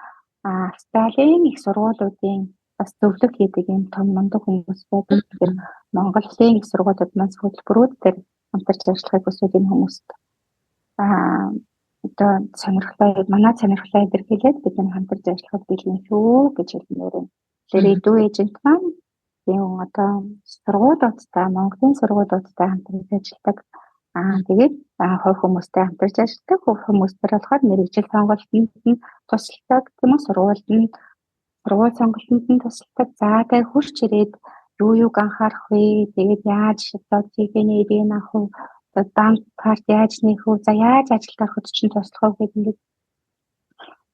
Австралийн их сургуулиудын бас зөвлөх хийдэг юм том мундаг хүмүүс байдаг. Тэгэхээр Монголын их сургуулиуд маань хөтөлбөрүүд дээр хамтарч ажиллахыг хүсвэл энэ хүмүүст одоо сонирхлоо, манай сонирхлоо илэрхийлээд бид нар хамтарч ажиллахад бэлэн шүү гэж хэлмээр байна. Тэгэхээр Edu Agent маань тийм одоо сургуулиудтай, Монголын сургуулиудтай хамтарч ажилладаг. Тэгээд хувь хүмүүстэй хамтарч ажилладаг. Хувь хүмүүстээр болохоор мэргэжил сонголтод нь тусалдаг, тийм үү, сургуульд нь сургууль сонголтод нь тусалдаг. За тэгээд хурц ирээд юу юуг анхаарах вэ? Тэгээд яаж одоо ТГ-ний авах вэ? Одоо банк карт яаж нээх вэ? За яаж ажилд ороход чинь туслах вэ гэдэг ингээд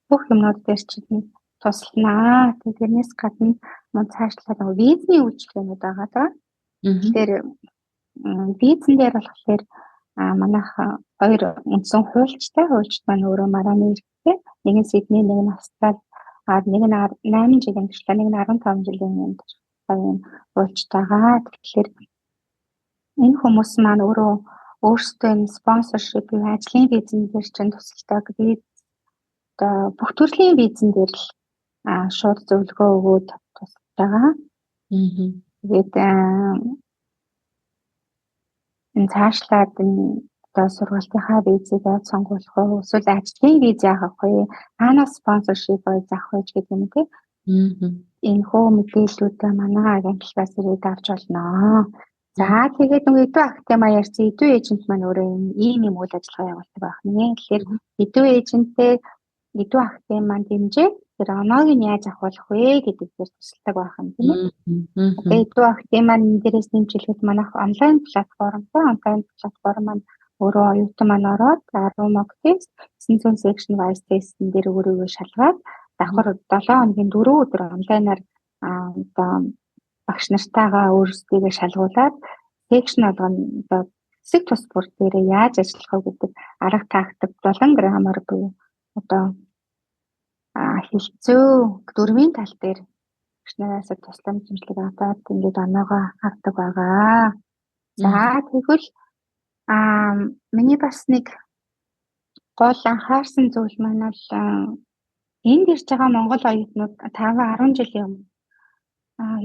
бүх юмнууд дээр чинь тусланаа. Тэрнээс гадна мөн цаашлаад нөгөө визний үйлчилгээнүүд байгаа даа. Тэгэхээр визэн дээр болохоор манайх хоёр үндсэн хуульчтай, хуульчд маань өөрөө Мараны иргэдтэй, нэг нь Сидней, нэг нь Австрали, нэг нь 8 жилийн туршлага, нэг нь 15 жилийн туршлагатай юм хуульчтайгаа. Тэгэхээр энэ хүмүүс маань өөрөө өөрсдөө энэ спонсоршип, ажлын визэн дээр чинь тусалдаг. Виз одоо бүх төрлийн визэн дээр л шууд зөвлөгөө өгөөд тусалж байгаа. Тэгээд энэ цаашлаад энэ одоо сургалтынхаа визийг яаж сонгуулах вэ? Эсвэл ажлын виз яах вэ? Хаанаас спонсоршип авах вэ гэдэг юм тий. энэхүү мэдээллүүдээ манай агентлагаас ирээд авч болно. За тэгээд нөгөө Edu Academy ярьсан Edu Agent маань өөрөө ийм юм үйл ажиллагаа явуулдаг байх нэ. Тэгэхээр Edu Agent-тэй Edu Academy маань дэмжиж тэр оноог нь яаж авах вэ гэдэг дээр тусалдаг байх юм, тийм ээ. Одоо Edu Academy маань энэ дээрээс нэмж хэлэхэд манайх онлайн платформтой, онлайн платформ маань өөрөө оюутан маань ороод 10 mock test, 900 section wise test-эн дээр өөрийгөө шалгаад давхар 7 хоногийн 4 өдөр онлайнаар одоо багш нартайгаа өөрсдийгөө шалгуулад section болгоно одоо хэсэг тус бүр дээрээ яаж ажиллах вэ гэдэг арга тактик болон граммар буюу одоо хэлцүү дүрмийн тал дээр багш нараас тусламж дэмжлэг аваад ингээд оноогоо авдаг байгаа. За тэгвэл миний бас нэг гол анхаарсан зүйл маань бол энд ирж байгаа монгол оюутнууд 5 10 жилийн өмнө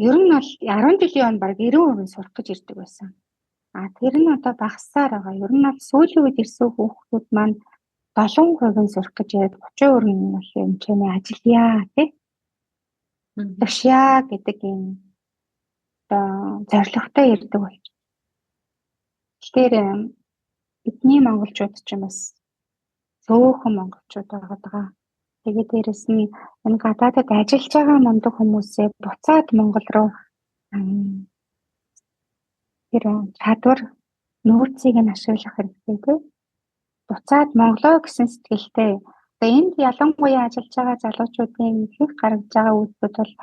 ер нь бол 10 жилийн өмнө бараг 90% сурах гэж ирдэг байсан. Тэр нь одоо багасаар байгаа. Ер нь бол сүүлийн үед ирсэн хүүхдүүд маань 70% нь сурах гэж ирээд 30% нь бол юм чимээ ажиллая тий. Тушья гэдэг юм одоо зорилготой ирдэг болж. Тэгэхээр бидний монголчууд ч юм бас цөөхөн монголчууд байгаа даа. Тэгээд дээрэс нь энэ гадаадад ажиллаж байгаа мундаг хүмүүсээ буцаад Монгол руу тэр чадвар нөөцийг нь ашиглах хэрэгтэй тий. Буцаад Монголоо гэсэн сэтгэлтэй. Одоо энд ялангуяа ажиллаж байгаа залуучуудын ихэнх гаргаж байгаа үйлдэлүүд бол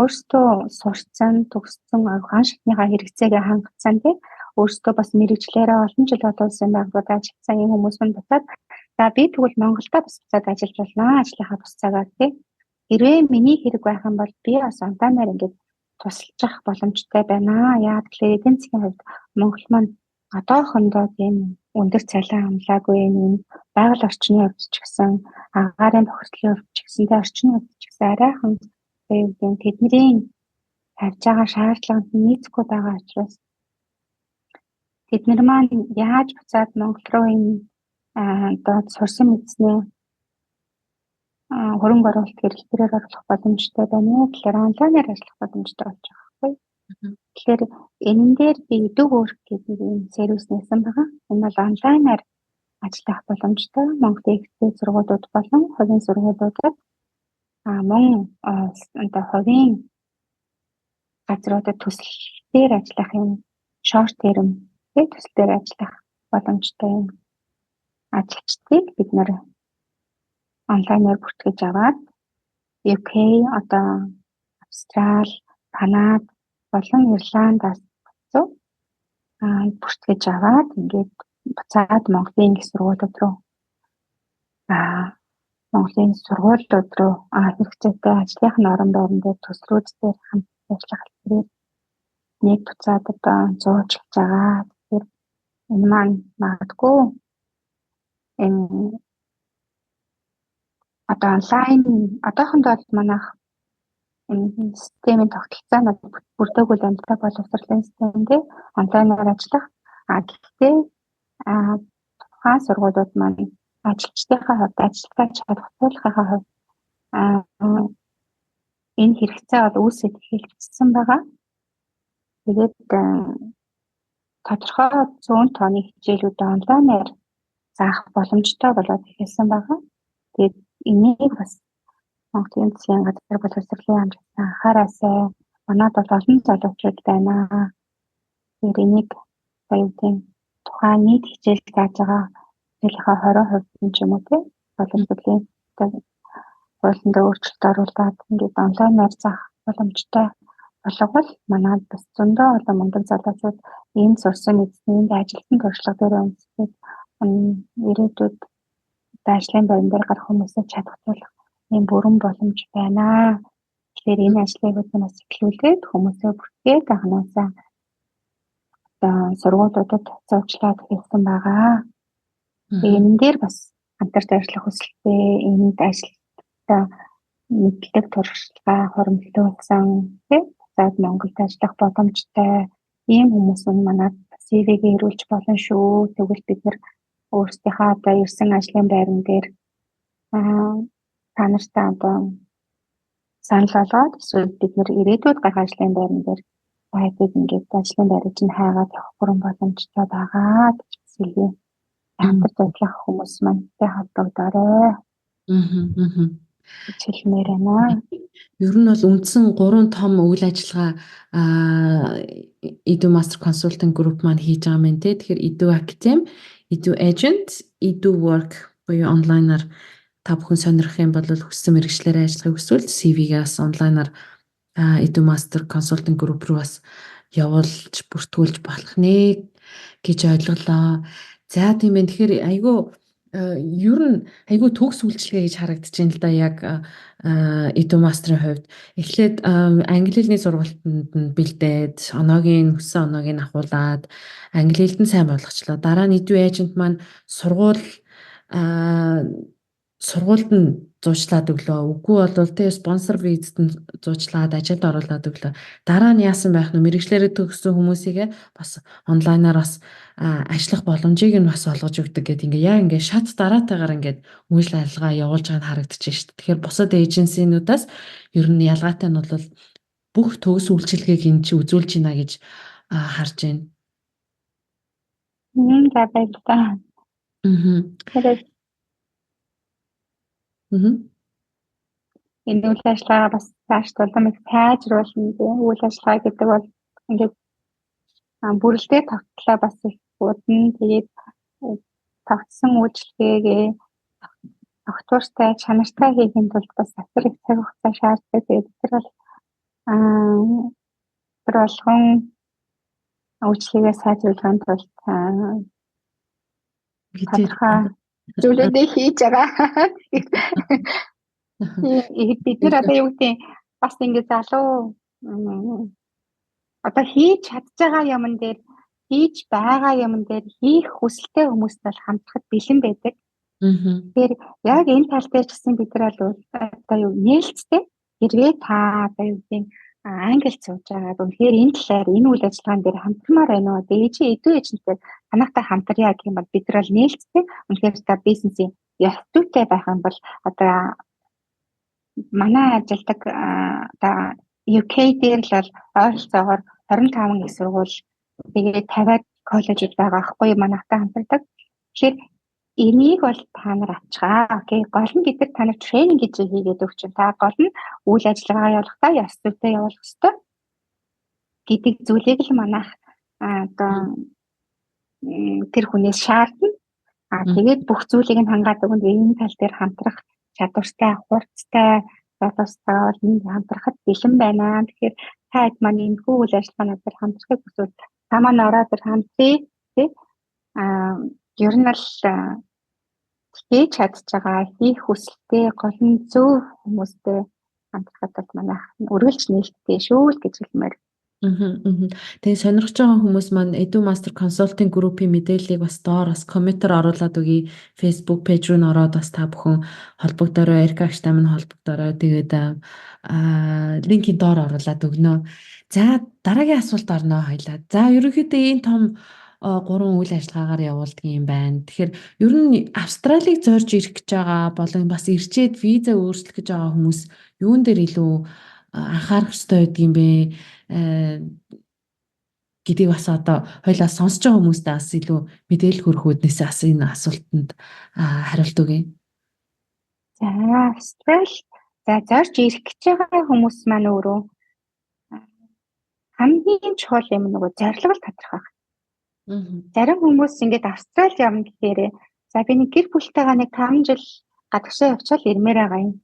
өөрсдөө сурцсан, төгссөн ухаан шатныхаа хэрэгцээгээ хангацсан тий. Өөрсдөө бас мэрэгжлээрээ олон жил олон улсын байгууллагад ажилласан юм хүмүүс нь буцаад за би тэгвэл Монголдо бас буцаад ажиллаж болно. Ажлынхаа бус цагаар тий. Хэрвээ миний хэрэг байх юм бол би бас онлайнаар ингээд тусалчих боломжтой байна. Яагаад гэвэл эдийн засгийн хувьд Монгол маань одоохондоо тийм өндөр цалин амлаагүй, энэ байгаль орчны хувьд ч гэсэн, агаарын бохирдлын хувьд ч гэсэн, тэ орчны хувьд ч гэсэн арайхан тэдний тавьж байгаа шаардлаганд нийцэхгүй байгаа учраас тэд нар маань яаж буцаад Монгол руу энэ одоо сурсан мэдснээ хөрөнгө оруулалт хэрэглээрээр оруулах боломжтой байна уу гэхээр онлайнаар ажиллах боломжтой болж байгаа байхгүй. Тэгэхээр энэн дээр би Edu Work гэдэг ийм сервис нээсэн байгаа. Энэ бол онлайнаар ажиллах боломжтой Монголын ихтэй сургуулиуд болон хувийн сургуулиудад мөн одоо хувийн газруудад төсөл дээр ажиллах юм short term төсөл дээр ажиллах боломжтой юм ажилчдыг бид нэр онлайнаар бүртгэж аваад UK, одоо Австрал, Канада болон Ирландаас бүртгэж аваад ингээд буцаад Монголын их сургуулиуд руу Монголын сургуулиуд руу хэрэгцээтэй ажлынх нь орон байран дээр төслүүд дээр хамт ажиллах хэлбэрээр нэг буцаад одоо зуучлаж байгаа. Тэгэхээр энэ маань магадгүй энэ одоо онлайн одоохондоо бол манайх энэ системийн тогтолцоо нь бүрдээгүй амжилттай боловсролын систем дээр онлайнаар ажиллах. Гэхдээ тухайн сургуулиуд маань ажилчдынхаа хувьд ажилтгаа чадваржуулахынхаа хувьд энэ хэрэгцээ бол үүсэж эхэлсэн байгаа. Тэгээд тодорхой зүүн тооны хичээлүүдээ онлайнаар заах боломжтой болоод эхэлсэн байгаа. Тэгээд энийг бас Монголын засгийн газар боловсролын амжилттай анхаараасай. Манайд бол олон залуучууд байна. Тэгэхээр энийг оюутны тухайн нийт хичээл зааж байгаа хичээлийнхаа 20% нь ч юм уу тий боловсролын хуулинд өөрчлөлт оруулаад ингээд онлайнаар заах боломжтой болговол манайд бас зөндөө олон мундаг залуучууд энд сурсан мэдсэний энд ажилтны туршлага дээр үндэслээд ирээдүйд ажлын байран дээр гарах хүмүүсээ чадахтуулах ийм бүрэн боломж байна. Тэгэхээр энэ ажлыг бас эхлүүлээд хүмүүсээ бүртгээд анхнаасаа одоо сургуулиудад зуучлаад хэлсэн байгаа. Тэгээ энэ дээр бас хамтарч ажиллах хүсэлтэй, энд ажилтаа мэдлэг туршлага хуримтлуулсан тий буцаад Монголд ажиллах боломжтой ийм хүмүүс нь манай CV-гээ ирүүлж болно шүү. Тэгвэл бид нар өөрсдийнхөө одоо ирсэн ажлын байран дээр та нартай одоо санал болгоод эсвэл бид нэр ирээдүйд гарах ажлын байран дээр байдлыг ингээд ажлын байрыг чинь хайгаад явах бүрэн боломжтой байгаа гэж хэлье. Хамтарч ажиллах хүмүүс мантай холбогдоорой. Гэж хэлмээр байна. Ер нь бол үндсэн 3 том үйл ажиллагаа Edu Master Consulting Group маань хийж байгаа юм те. Тэгэхээр Edu Academy, Edu Agent, Edu Work буюу онлайнаар та бүхэн сонирхох юм бол хүссэн мэргэжлээрээ ажиллахыг хүсвэл CV-гээ бас онлайнаар Edu Master Consulting Group руу бас явуулж бүртгүүлж болох нэ гэж ойлголоо. За, тийм байна. Тэгэхээр айгүй ер нь айгүй төгс үйлчилгээ гэж харагдаж байна л да, яг Edu Master-ын хувьд. Эхлээд англи хэлний сургалтанд нь бэлдээд, оноогийн хүссэн оноог нь авахуулаад, англи хэлд нь сайн болгочлоо. Дараа нь Edu Agent маань сургуульд нь зуучлаад өглөө. Үгүй бол тэ спонсор визэд нь зуучлаад ажилд оруулаад өглөө. Дараа нь яасан байх нь мэргэжлээрээ төгссөн хүмүүсийг бас онлайнаар бас ажиллах боломжийг нь бас олгож өгдөг гэдэг, ингээ яа ингээ шат дараатайгаар ингээд үйл ажиллагаа явуулж байгаа нь харагдаж байна шүү дээ. Тэгэхээр бусад agency-нуудаас ер нь ялгаатай нь бол бүх төгс үйлчилгээг энэ чи үзүүлж байна гэж харж байна. За, баярлалаа. Энэ үйл ажиллагаа бас цааш улам их сайжруулна, тийм. Үйл ажиллагаа гэдэг бол ингээд бүрэлдээ тогтлоо бас их удна. Тэгээд тогтсон үйлчилгээгээ тогтвортой, чанартай хийхин тулд бас асар их цаг хугацаа шаарддаг. Тэгээд тэр бол тэр болгон үйлчилгээгээ сайжруулахын тулд тодорхой зүйлүүдээ хийж байгаа. Бид нар одоо юу гэдэг, бас ингэ залуу одоо хийж чадж байгаа юмн дээр, хийж байгаа юмн дээр хийх хүсэлтэй хүмүүст бол хамтрахад бэлэн байдаг. Тэгэхээр яг энэ тал дээр ч гэсэн бид нар бол одоо юу нээлттэй, хэрвээ та одоо юу гэдэг англи сууж байгаад үнэхээр энэ талаар, энэ үйл ажиллагаан дээр хамтармаар байна уу? Тэгээ чи Edu Agent-тэй танахтай хамтарья гэх юм бол бид нар бол нээлттэй. Үнэхээр та бизнесийн ёс зүйтэй байх юм бол одоо манай ажилдаг одоо UK дээр л бол ойролцоогоор 25 их сургууль, тэгээд 50-аад коллежид байгаа байхгүй, манайхтай хамтардаг. Тэгэхээр энийг бол та нар авчгаа. Okay. Гол нь бид нар та нар training гэж хийгээд өгч чинь. Та гол нь үйл ажиллагаа явуулахдаа ёс зүйтэй явуулах ёстой гэдэг зүйлийг л манайх одоо тэр хүнээс шаардна. А тэгээд бүх зүйлийг нь хангаад өгнө. Энэ тал дээр хамтрах чадвартай, хурцтай залуустай бол энд хамтрахад бэлэн байна. Тэгэхээр та хэд маань энэ хүү үйл ажиллагаанууд дээр хамтрахыг хүсвэл та маань ороод ир хамтрий, тий. Ер нь л хийж чадж байгаа, хийх хүсэлтэй, гол нь зөв хүмүүстэй хамтрахад бол манайх үргэлж нээлттэй шүү л гэж хэлмээр. Тэгээ сонирхож байгаа хүмүүс маань Edu Master Consulting Group-ийн мэдээллийг бас доор бас комментээр оруулаад өгье. Facebook page руу н ороод бас та бүхэн холбогдорой, Эрика агштай минь холбогдорой. Тэгээд линкийн доор оруулаад өгнө. За, дараагийн асуулт орно хоёлаа. За, ерөнхийдөө энэ том гурван үйл ажиллагаагаар явуулдаг юм байна. Тэгэхээр ер нь Австралийг зорж ирэх гэж байгаа болон бас ирчээд виза өөрчлөх гэж байгаа хүмүүс юун дээр илүү анхаарах ёстой байдаг юм бэ гэдгийг бас одоо хоёлаа сонсож байгаа хүмүүстээ бас илүү мэдээлэл хүргэх үүднээс бас энэ асуултанд хариулт өгье. За, Австрали за зорж ирэх гэж байгаа хүмүүс маань өөрөө хамгийн чухал юм нөгөө зорилго тодорхой. Зарим хүмүүс ингээд Австрали явна гэхээр за би нэг гэр бүлтэйгээ нэг 5 жил гадагшаа явчаал ирмээр байгаа юм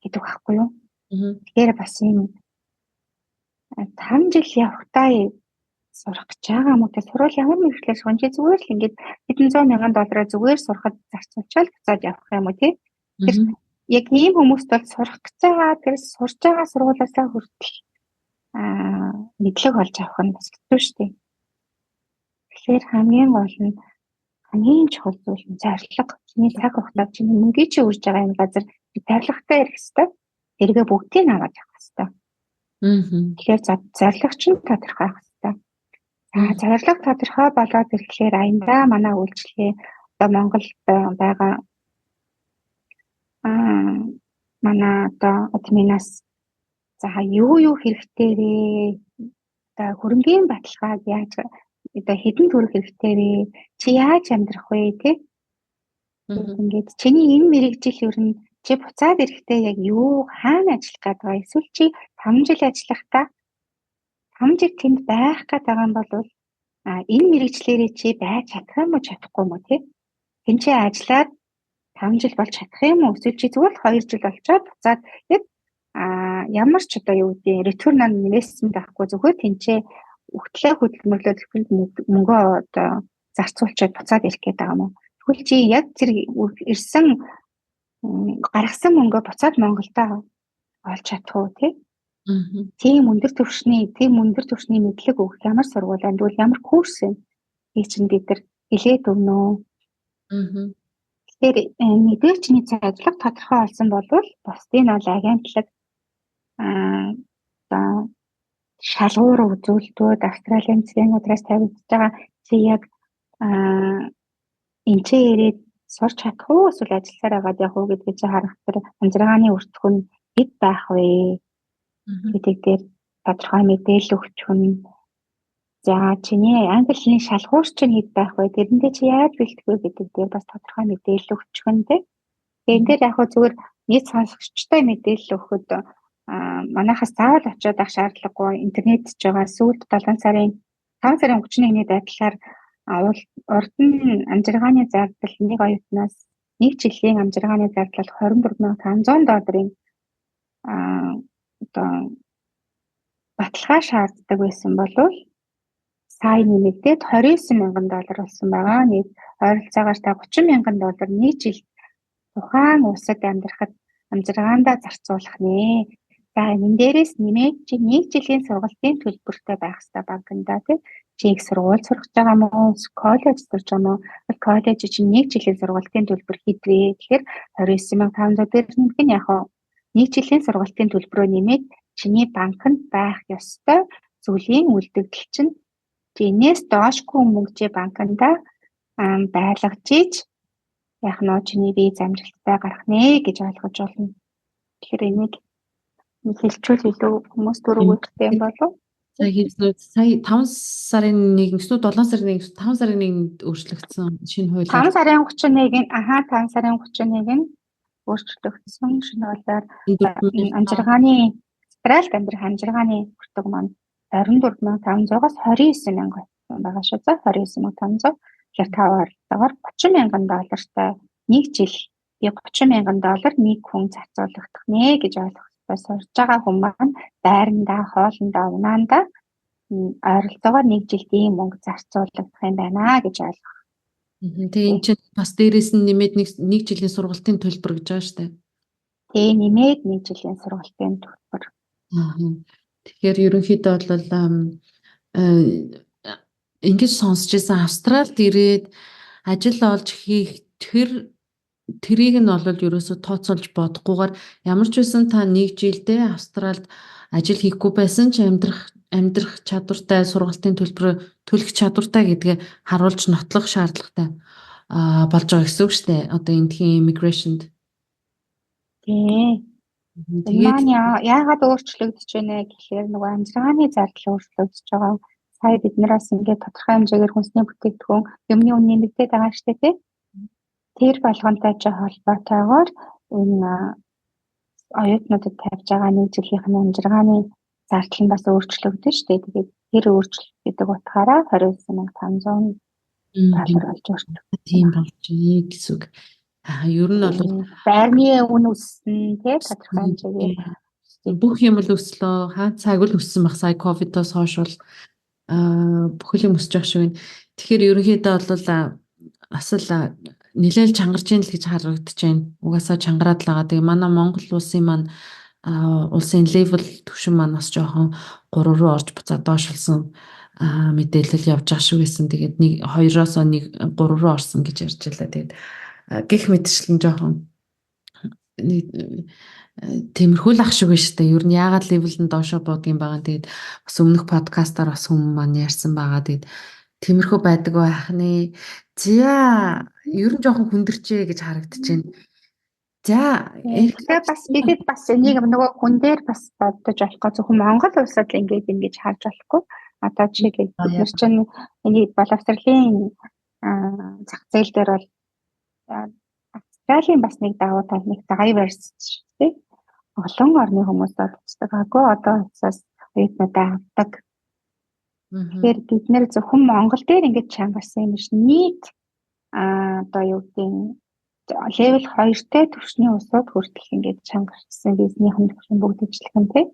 гэдэг байхгүй юу? Тэгэхээр бас юм 5 жил явахдаа сурах гэж байгаа юм уу? Тэ сурвал ямар мэргэжлээр сурах чи зүгээр л ингээд хэдэн зуун мянган доллараар зүгээр сурахад зарцуулчаал буцаад явах юм уу, тий? Тэр яг ийм хүмүүст бол сурах гэж байгаа, тэр сурж байгаа сургуулиасаа хүртэл мэдлэг олж авах нь бас хэцүү шүү дээ. Тэгэхээр хамгийн гол нь, хамгийн чухал зүйл нь зорилго. Чиний цаг хугацаа, чиний мөнгийг чи үрж байгаа юм газар зорилготой ирэх ёстой. Тэргээ бүгдийг аваад явах ёстой. Тэгэхээр зорилго чинь тодорхой байх ёстой. За, зорилго тодорхой болоод ирэхлээр аяндаа манай үйлчилгээ одоо Монголд байгаа манай одоо админаас За, юу юу хэрэгтэй вэ? Одоо хөрөнгийн баталгааг яаж, одоо хэдэн төгрөг хэрэгтэй вэ? Чи яаж амьдрах вэ, тэ? Ингээд чиний энэ мэргэжил ер нь чи буцаад ирэхдээ яг юу, хаана ажиллах гээд байгаа, эсвэл чи 5 жил ажиллахдаа 5 жил тэнд байх гээд байгаа юм бол энэ мэргэжлээрээ чи байж чадах юм уу, чадахгүй юм уу, тий? Тэнд чи ажиллаад 5 жил болж чадах юм уу? Эсвэл чи зүгээр л 2 жил болчоод буцаад яг ямар ч одоо юу гэдэг return on investment байхгүй, зүгээр тэнцээ өгтлээ хөдөлмөрлөөд мөнгөө одоо зарцуулчаад буцаад ирэх гээд байгаа юм уу? Тэгвэл чи яг тэр ирсэн гаргасан мөнгөө буцаад Монголдо олж чадах уу, тий? Тийм өндөр түвшний мэдлэг өгөх ямар сургууль байна? Тэгвэл ямар курс юм? Ийм чинь бид нар хэлээд өгнө. Тэгэхээр нэгдүгээр чиний зорилго тодорхой болсон бол бусдын бол агентлаг одоо шалгуур үзүүлэлтүүд Австралийн засгийн газраас тавигдж байгаа, чи яг энэ ч ирээд сурч чадах уу, эсвэл ажилласаар байгаад явах уу гэдгийг чи харах тэр амжиргааны өртгөн хэд байх вэ гэдэг дээр тодорхой мэдээлэл өгчих нь. За, чиний англи хэлний шалгуур чинь хэд байх вэ? Тэрэндээ чи яаж бэлтгэх вэ гэдэг дээр бас тодорхой мэдээлэл өгчих нь, тэ. Энэ дээр яг хөө зүгээр нийт сонсогчтой мэдээлэл өгөхөд манайхаас заавал очиод авах шаардлагагүй, интернет ч байгаа. Сүүлд 7 сарын 5 сарын 31-ний байдлаар урд нь амжиргааны зардал нэг оюутнаас нэг жилийн амжиргааны зардал 24,500 долларын одоо баталгаа шаарддаг байсан болвол сая нэмэгдээд 29,000 доллар болсон байгаа. Нийт ойролцоогоор та 30,000 доллар нэг жил тухайн улсад амьдрахад амжиргаандаа зарцуулах нэ. За, энэ дээрээс нэмээд чи нэг жилийн сургалтын төлбөртэй байх хэрэгтэй банкнда, тий. Чи их сургууль сурах байгаа мó, коллеж сурч байгаа мó? Коллеж чинь нэг жилийн сургалтын төлбөр хэд вэ? Тэгэхээр 29,500 дээр нэмэх нь яг нэг жилийн сургалтын төлбөрөө нэмээд чиний банкнд байх ёстой зүйлийн үлдэгдэл чинь энэс доошгүй мөнгө чи банкнда байлгаж иж яг нөө чиний виз амжилттай гарах нэ гэж ойлгож байна. Тэгэхээр энийг хэлчихвэл илүү хүмүүс дөрөвтэй юм болов. За, хэлснүүд сая 5 сарын 1 эсвэл 7 сарын 1, 5 сарын 1-нд өөрчлөгдсөн шинэ хуулиар. 5 сарын 31-нд, 5 сарын 31-нд өөрчлөгдсөн шинэ хуулиар амжиргааны Австралид амьдрах амжиргааны өртөг маань 24,500-аас 29,000 байгаа шүү. За, 29,500 тэгэхээр та ойролцоогоор 30,000 доллартай нэг жил би 30,000 доллар нэг хүн зарцуулагдах нэ гэж ойлгох. Сурж байгаа хүн маань байрандаа, хоолндоо, унаандаа ойролцоогоор нэг жилд ийм мөнгө зарцуулагдах юм байна гэж ойлгох. Тэгээ энэ чинь бас дээрээс нь нэмээд нэг жилийн сургалтын төлбөр гэж байгаа шүү дээ. Тэгээ нэмээд нэг жилийн сургалтын төлбөр. Тэгэхээр ерөнхийдөө бол ингэж сонсч байсан, Австралид ирээд ажил олж хийх тэрийг нь бол ерөөсөө тооцоолж бодохгүйгээр ямар ч байсан та нэг жилдээ Австралид ажил хийхгүй байсан ч амьдрах чадвартай, сургалтын төлбөрөө төлөх чадвартай гэдгээ харуулж нотлох шаардлагатай болж байгаа гэсэн үг шүү дээ. Одоо эндхийн immigration-д. Тийм. Тэгээд яагаад өөрчлөгдөж байна гэхээр нөгөө амжиргааны зардал өөрчлөгдөж байгаа. Сая бид нараас ингээд тодорхой хэмжээгээр хүнсний бүтээгдэхүүн, юмны үн нэмэгдээд байгаа шүү дээ, тий. Тэр болгонтой ч холбоотойгоор энэ оюутнуудад тавьж байгаа нэг жилийнх нь амжиргааны зардал нь бас өөрчлөгдөн шүү дээ. Тэгээд тэр өөрчлөлт гэдэг утгаараа 29,500 доллар болж өөрчлөгдсөн. Тийм болж байна гэсэн үг. Ер нь бол байрны үн өссөн, тий, тодорхой хэмжээгээр бүх юм л өслөө. Хаан цаг л өссөн баг. Сая ковидоос хойш бол бүх юм өсөж байгаа шиг байна. Тэгэхээр ерөнхийдөө бол бас л нэлээл чангарч ийн л гэж харагдаж байна. Угаасаа чангараад л байгаа. Тэгээ манай Монгол улсын маань улсын level түвшин маань бас жоохон 3 руу орж буцаад доошилсан мэдээлэл явж байгаа шиг байсан. Тэгээд 1 2-оос 1 3 руу орсон гэж ярьж байлаа. Тэгээд гих мэтчлэн жоохон тиймэрхүү л ах шиг байна шүү дээ. Ер нь яагаад level нь доошоо буудгийн байгаа. Тэгээд бас өмнөх подкастаар бас хүмүүс маань ярьсан байгаа. Тэгээд тиймэрхүү байдаг байх нэ. За, ер нь жоохон хүндэрчээ гэж харагдаж байна. За, тэгэхээр бас бидэд бас энийг нөгөө хүн дээр бас бодож болохгүй, зөвхөн Монгол улсад л ингээд ингэж харж болохгүй. Одоо жишээлбэл бид нар чинь энийг боловсролын зах зээл дээр бол Австралийн бас нэг давуу тал, нэг diverse тий. Олон орны хүмүүс оролцдог. Агуу одоо улсаас оюутнуудаа авдаг. Тэгэхээр бид нэр зөвхөн Монгол дээр ингэж чангарсан юм биш. Нийт одоо юу гэдэг нь level 2-тэй түвшний улсууд хүртэл ингэж чангарсан бизнесийн төвшин бүгд ижилхэн тий.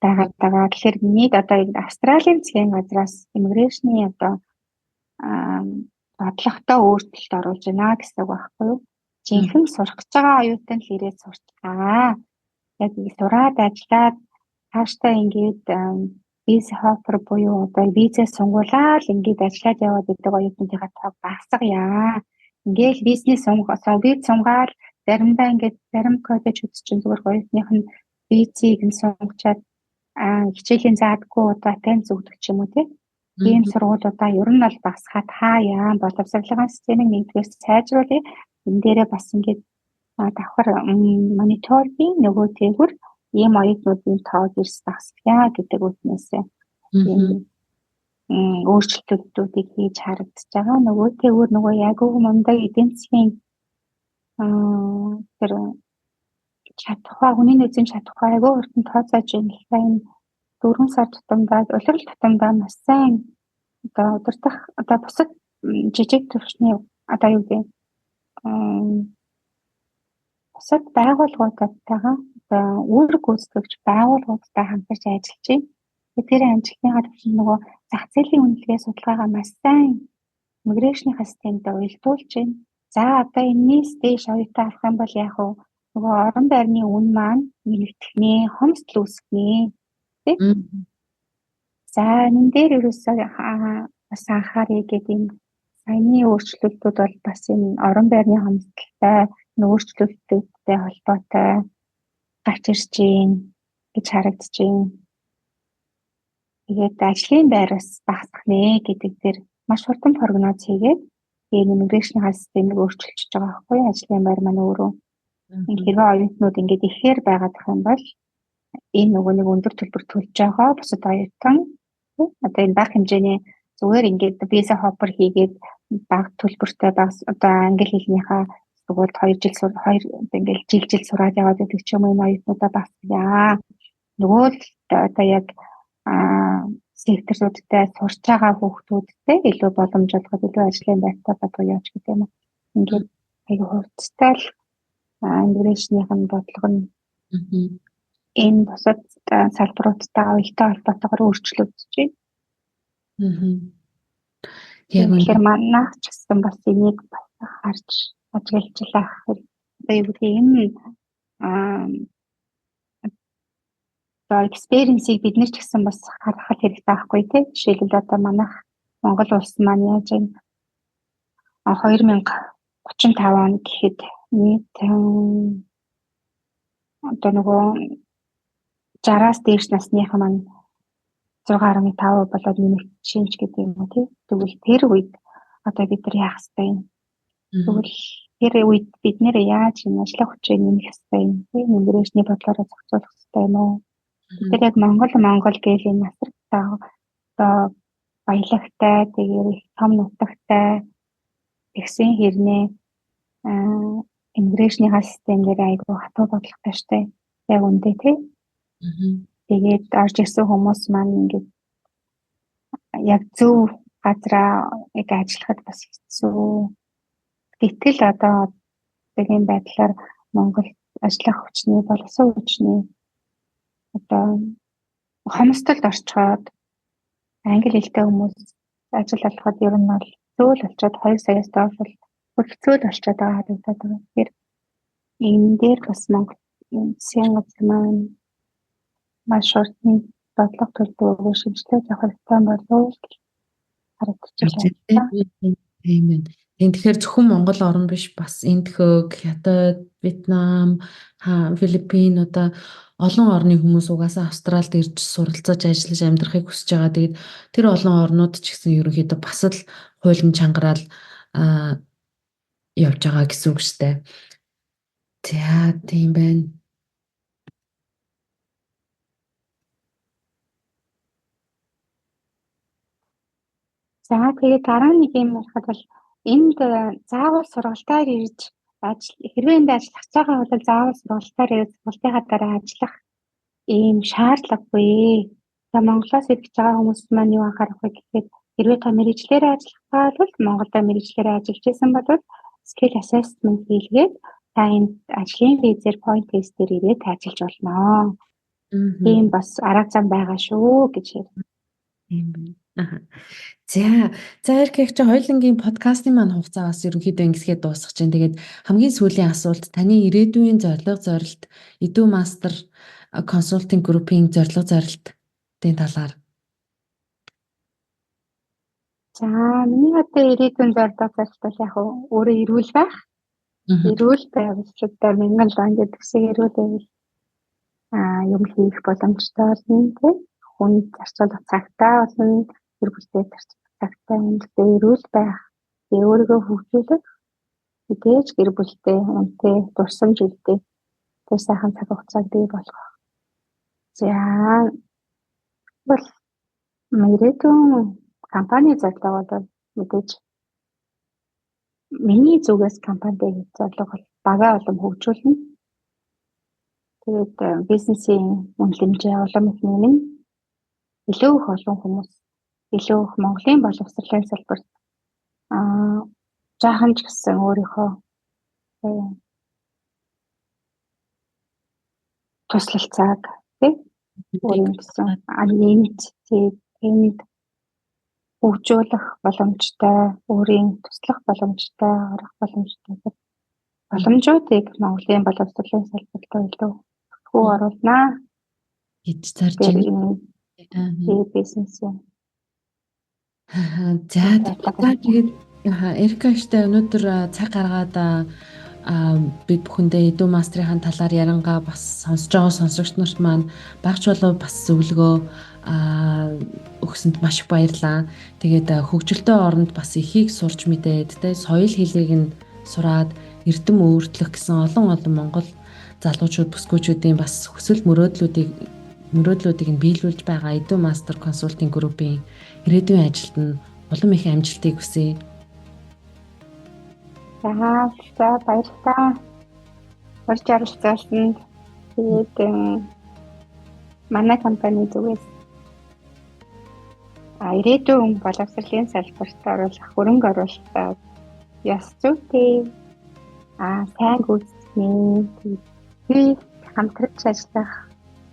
Байгаа байгаа. Тэгэхээр нийт одоо Австралийн засгийн газраас immigration-ы одоо бодлоготой өөрчлөлт оруулж байна гэсэн үг байхгүй юу? Жинхэнэ сурах гэж байгаа оюутан л ирээд сурчгаа. Яг сураад ажиллаад цаашдаа ингээд visa hopper буюу одоо визээ сунгуулаад ингээд ажиллаад яваад байдаг оюутнуудынхаа тоог багасгая. Ингээл бизнес виз сунгаал заримдаа ингээд зарим коллежүүд чинь зүгээр оюутных нь визийг нь сунгачаад хичээлийн заадгүй одоо attendance өгдөг ч юм уу тий. Ийм сургуулиудаа ер нь бол багасгаад хаяа, боловсролын системийг нэгдүгээр сайжруулъя. Энэ дээрээ бас ингээд давхар мониторинг нөгөө тэгвэр ийм оюутнуудын тоог эрс багасгая гэдэг үднээс ийм өөрчлөлтүүдийг хийж харагдаж байгаа. Нөгөө тэгвэр нөгөө яг мундаг эдийн засгийн тэр чадхаа хүний нөөцийн чадхаа айгүй хурдан тооцоож байна. Тэгэхээр энэ 4 сар тутамдаа улирал тутамдаа маш сайн одоо удирдах одоо бусад жижиг түвшний одоо юу гэдэг бусад байгууллагуудтайгаа одоо үүрэг гүйцэтгэгч байгууллагуудтай хамтарч ажиллаж байна. Тэр амжилтныхаа түвшин нөгөө зах зээлийн үнэлгээ судалгаагаа маш сайн immigration-ийн системтэй уялдуулж байна. За одоо энэс дээш оюутан авах юм бол яг уу нөгөө орон байрны үн маань нэмэгдэх нэ, хомсдол үүсгэх нэ. Тэ? За энэ дээр ерөөсөө бас анхааръя гэдэг энэ саяны өөрчлөлтүүд бол бас энэ орон байрны хомсдолтой өөрчлөлтүүдтэй холбоотой гарч ирж байна гэж харагдаж байна. Тэгээд ажлын байр бас багасах нэ гэдэг дээр маш хурдан прогноз хийгээд тэгээд immigration системийг өөрчилж байгаа байхгүй юу? Ажлын байр маань өөрөө. Хэрвээ оюутнууд ингээд ихээр байгаад их юм бол энэ нөгөө нэг өндөр төлбөр төлж байгаа бусад оюутан одоо энэ бага хэмжээний зүгээр ингээд visa hopper хийгээд бага төлбөртэй бага одоо англи хэлнийхаа сургуульд 2 жил 2 ингээд жил жил сураад яваад байдаг ч юм уу, энэ оюутнуудаа багасгая. Нөгөө л одоо яг секторуудтай сурч байгаа хүүхдүүдтэй илүү боломж олгоод илүү ажлын байртай болгоё ч гэдэг юм уу. Ингээд айгүй хурдтай л immigration-ийн бодлого нь энэ бусад салбаруудтай уялдаа холбоотойгоор өөрчлөгдөж байна. Яг тэгэхээр манайх ч гэсэн бас энийг бас харж ажиглаж лах хэрэг. Одоо юу гэдэг энэ одоо experience-ийг бид нар ч гэсэн бас харах хэрэгтэй байхгүй тий. Жишээлбэл одоо манайх Монгол улс маань яаж энэ 2035 он гэхэд нийт одоо нөгөө 60-аас дээш насныхан маань 6.5% болоод нэмэгдэж ч гэдэг юм уу тий. Тэгвэл тэр үед одоо бид нар яах ёстой юм? Тэгвэл тэр үед бид нэр яаж энэ ажиллах хүчээ нэмэх ёстой юм? Тий, immigration-ы бодлороо зохицуулах ёстой юм уу? Бид нар яг Монгол гэл энэ асар одоо баялагтай, тэгээд их том нутагтай тэгсэн хэрнээ immigration-ы систем дээр айгүй хатуу бодлоготой штэ. Яг үндэ тий. Тэгээд орж ирсэн хүмүүс маань ингээд яг зөв газараа яг ажиллахад бас хэцүү. Гэтэл одоо одоогийн байдлаар Монгол ажиллах хүчний, боловсон хүчний одоо хомсдолд орчхоод англи хэлтэй хүмүүс ажил олоход ер нь бол хэцүү л болчиход 2 саяас доош бол хэцүү л болчиход байгаа харагдаад байгаа. Тэгэхээр энэ дээр бас Монгол засгийн газар маань маш хурдан бодлого төлөвлөгөөгөө шинэчлээд явах хэрэгтэй болов уу гэж харагдаж байна. Тийм байна. Тэгэхээр зөвхөн Монгол орн биш, бас Энэтхэг, Хятад, Вьетнам, Филиппин одоо олон орны хүмүүс угаасаа Австралид ирж суралцаж, ажиллаж амьдрахыг хүсэж байгаа. Тэгээд тэр олон орнууд ч гэсэн ерөнхийдөө бас л хуулийн чангараал явж байгаа гэсэн үг шүү дээ. За тийм байна. За тэгээд дараа нэг юм ярихад бол энд заавал сургалтаар ирж ажил хэрвээ энд ажиллах байгаа бол заавал сургалтаар ирж сургалтынхаа дараа ажиллах ийм шаардлагагүй. За Монголоос ирж байгаа хүмүүс маань юу анхаарах вэ гэхэд хэрвээ та мэргэжлээрээ ажиллах бол Монголд мэргэжлээрээ ажиллаж исэн бол skill assessment хийлгээд та энэ ажлын визээр point test-ээр ирээд ажиллаж болно. Тийм бас арга зам байгаа шүү гэж хэлнэ. Тийм байна. За, за Эрик чи хоёулангийн подкастын маань хугацаа бас ерөнхийдөө ингэсгээ дуусгах чинь. Тэгээд хамгийн сүүлийн асуулт таны ирээдүйн зорилго зорилт, Edu Master Consulting Group-ийн зорилго зорилтын талаар. За, миний одоо ирээдүйн зорилго зорилт бол яг өөрөө эрүүл байх. Эрүүл байвал одоо мянган лан гэдэг шиг эрүүл байвал юм хийх боломжтой болно тийм. Хүн зарцуулах цагтаа болно, гэр бүлтэй зарцуулах цагтаа үнэтэй эрүүл байх, тэгээ өөрийгөө хөгжүүлэх, мэдээж гэр бүлтэй үнэтэй дурсамж үлдээ. Тэр сайхан цаг хугацааг бий болгох. За бол ирээдүйн компани зорилго бол мэдээж миний зүгээс компанид хийх зорилго бол багаа улам хөгжүүлнэ. Тэгээд бизнесийн үнэлэмжээ улам их нэмнэ. Илүү их олон хүмүүс, илүү их Монголын боловсролын салбарт жаахан ч гэсэн өөрийнхөө туслалцааг тий өөрийн гэсэн нэмж тэнд хөгжүүлэх боломжтой, өөрийн туслах боломжтой, орох боломжтой боломжуудыг Монголын боловсролын салбарт илүү хүү оруулнаа гэж зарж байна. Тийм бизнес юм. За тэгээд Эрика ихтэй өнөөдөр цаг гаргаад бид бүхэндээ Edu Master-ийн талаар ярангаа бас сонсож байгаа сонсогч нарт маань багч болов бас зөвлөгөө өгсөнд маш их баярлалаа. Тэгээд хөгжилтэй оронд бас ихийг сурч мэдээд тэ соёл хэлийг нь сураад эрдэм өөртлөх гэсэн олон олон монгол залуучууд бүсгүүчүүдийн бас хүсэл мөрөөдлүүдийг нь биелүүлж байгаа Edu Master Consulting Group-ийн ирээдүйн ажилд нь улам их амжилтыг хүсье. За баярлалаа. Урьж оролцуулсанд. Тэгээд манай компани зүгээс ирээдүйн боловсролын салбарт оруулах хөрөнгө оруулалтаа ёс зүйтэй сайн гүйцэтгэх, тэгээд хамтран ажиллах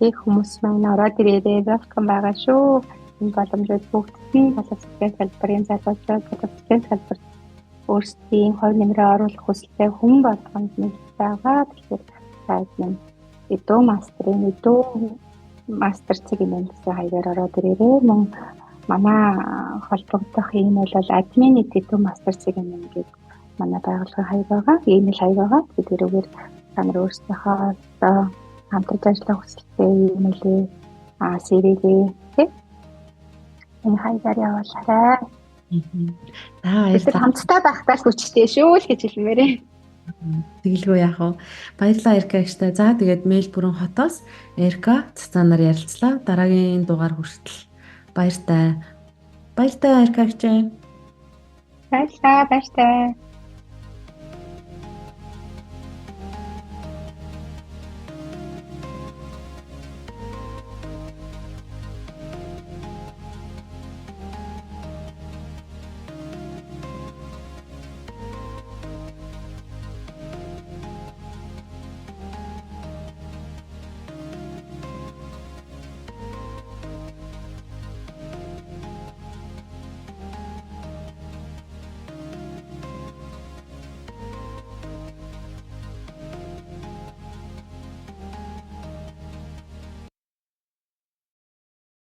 их хүмүүс маань ороод ирээрээ welcome байгаа шүү. Энэ боломжууд бүгдд нь боловсролын салбарын залуучууд, боловсролын салбарт өөрсдийн хувь нэмрээ оруулах хүсэлтэй хүн болгонд нээлттэй байгаа. Тэгэхээр та энэ Edu Master-ын Edu Master цэг гэсэн хаягаар ороод ирээрээ. Мөн манай холбогдох имэйл бол admin@edumaster.cm гэдэг манай байгууллагын хаяг байгаа. Имэйл хаяг байгаа. Тэгэхээр та нар өөрсдийнхөө одоо хамтарч ажиллах хүсэлтэй имэйлээ CV-гээ тий энэ хаягаар явуулаарай. За баярлалаа. Хамтдаа байхдаа л хүчтэй шүү л гэж хэлмээрээ. Тэгэлгүй яах вэ? Баярлалаа Эрика ихтэй. За тэгээд Мельбурн хотоос Эрика цацаанаар ярилцлаа. Дараагийн дугаар хүртэл баяртай. Баяртай Эрика ихтэй. Баярлалаа, баяртай.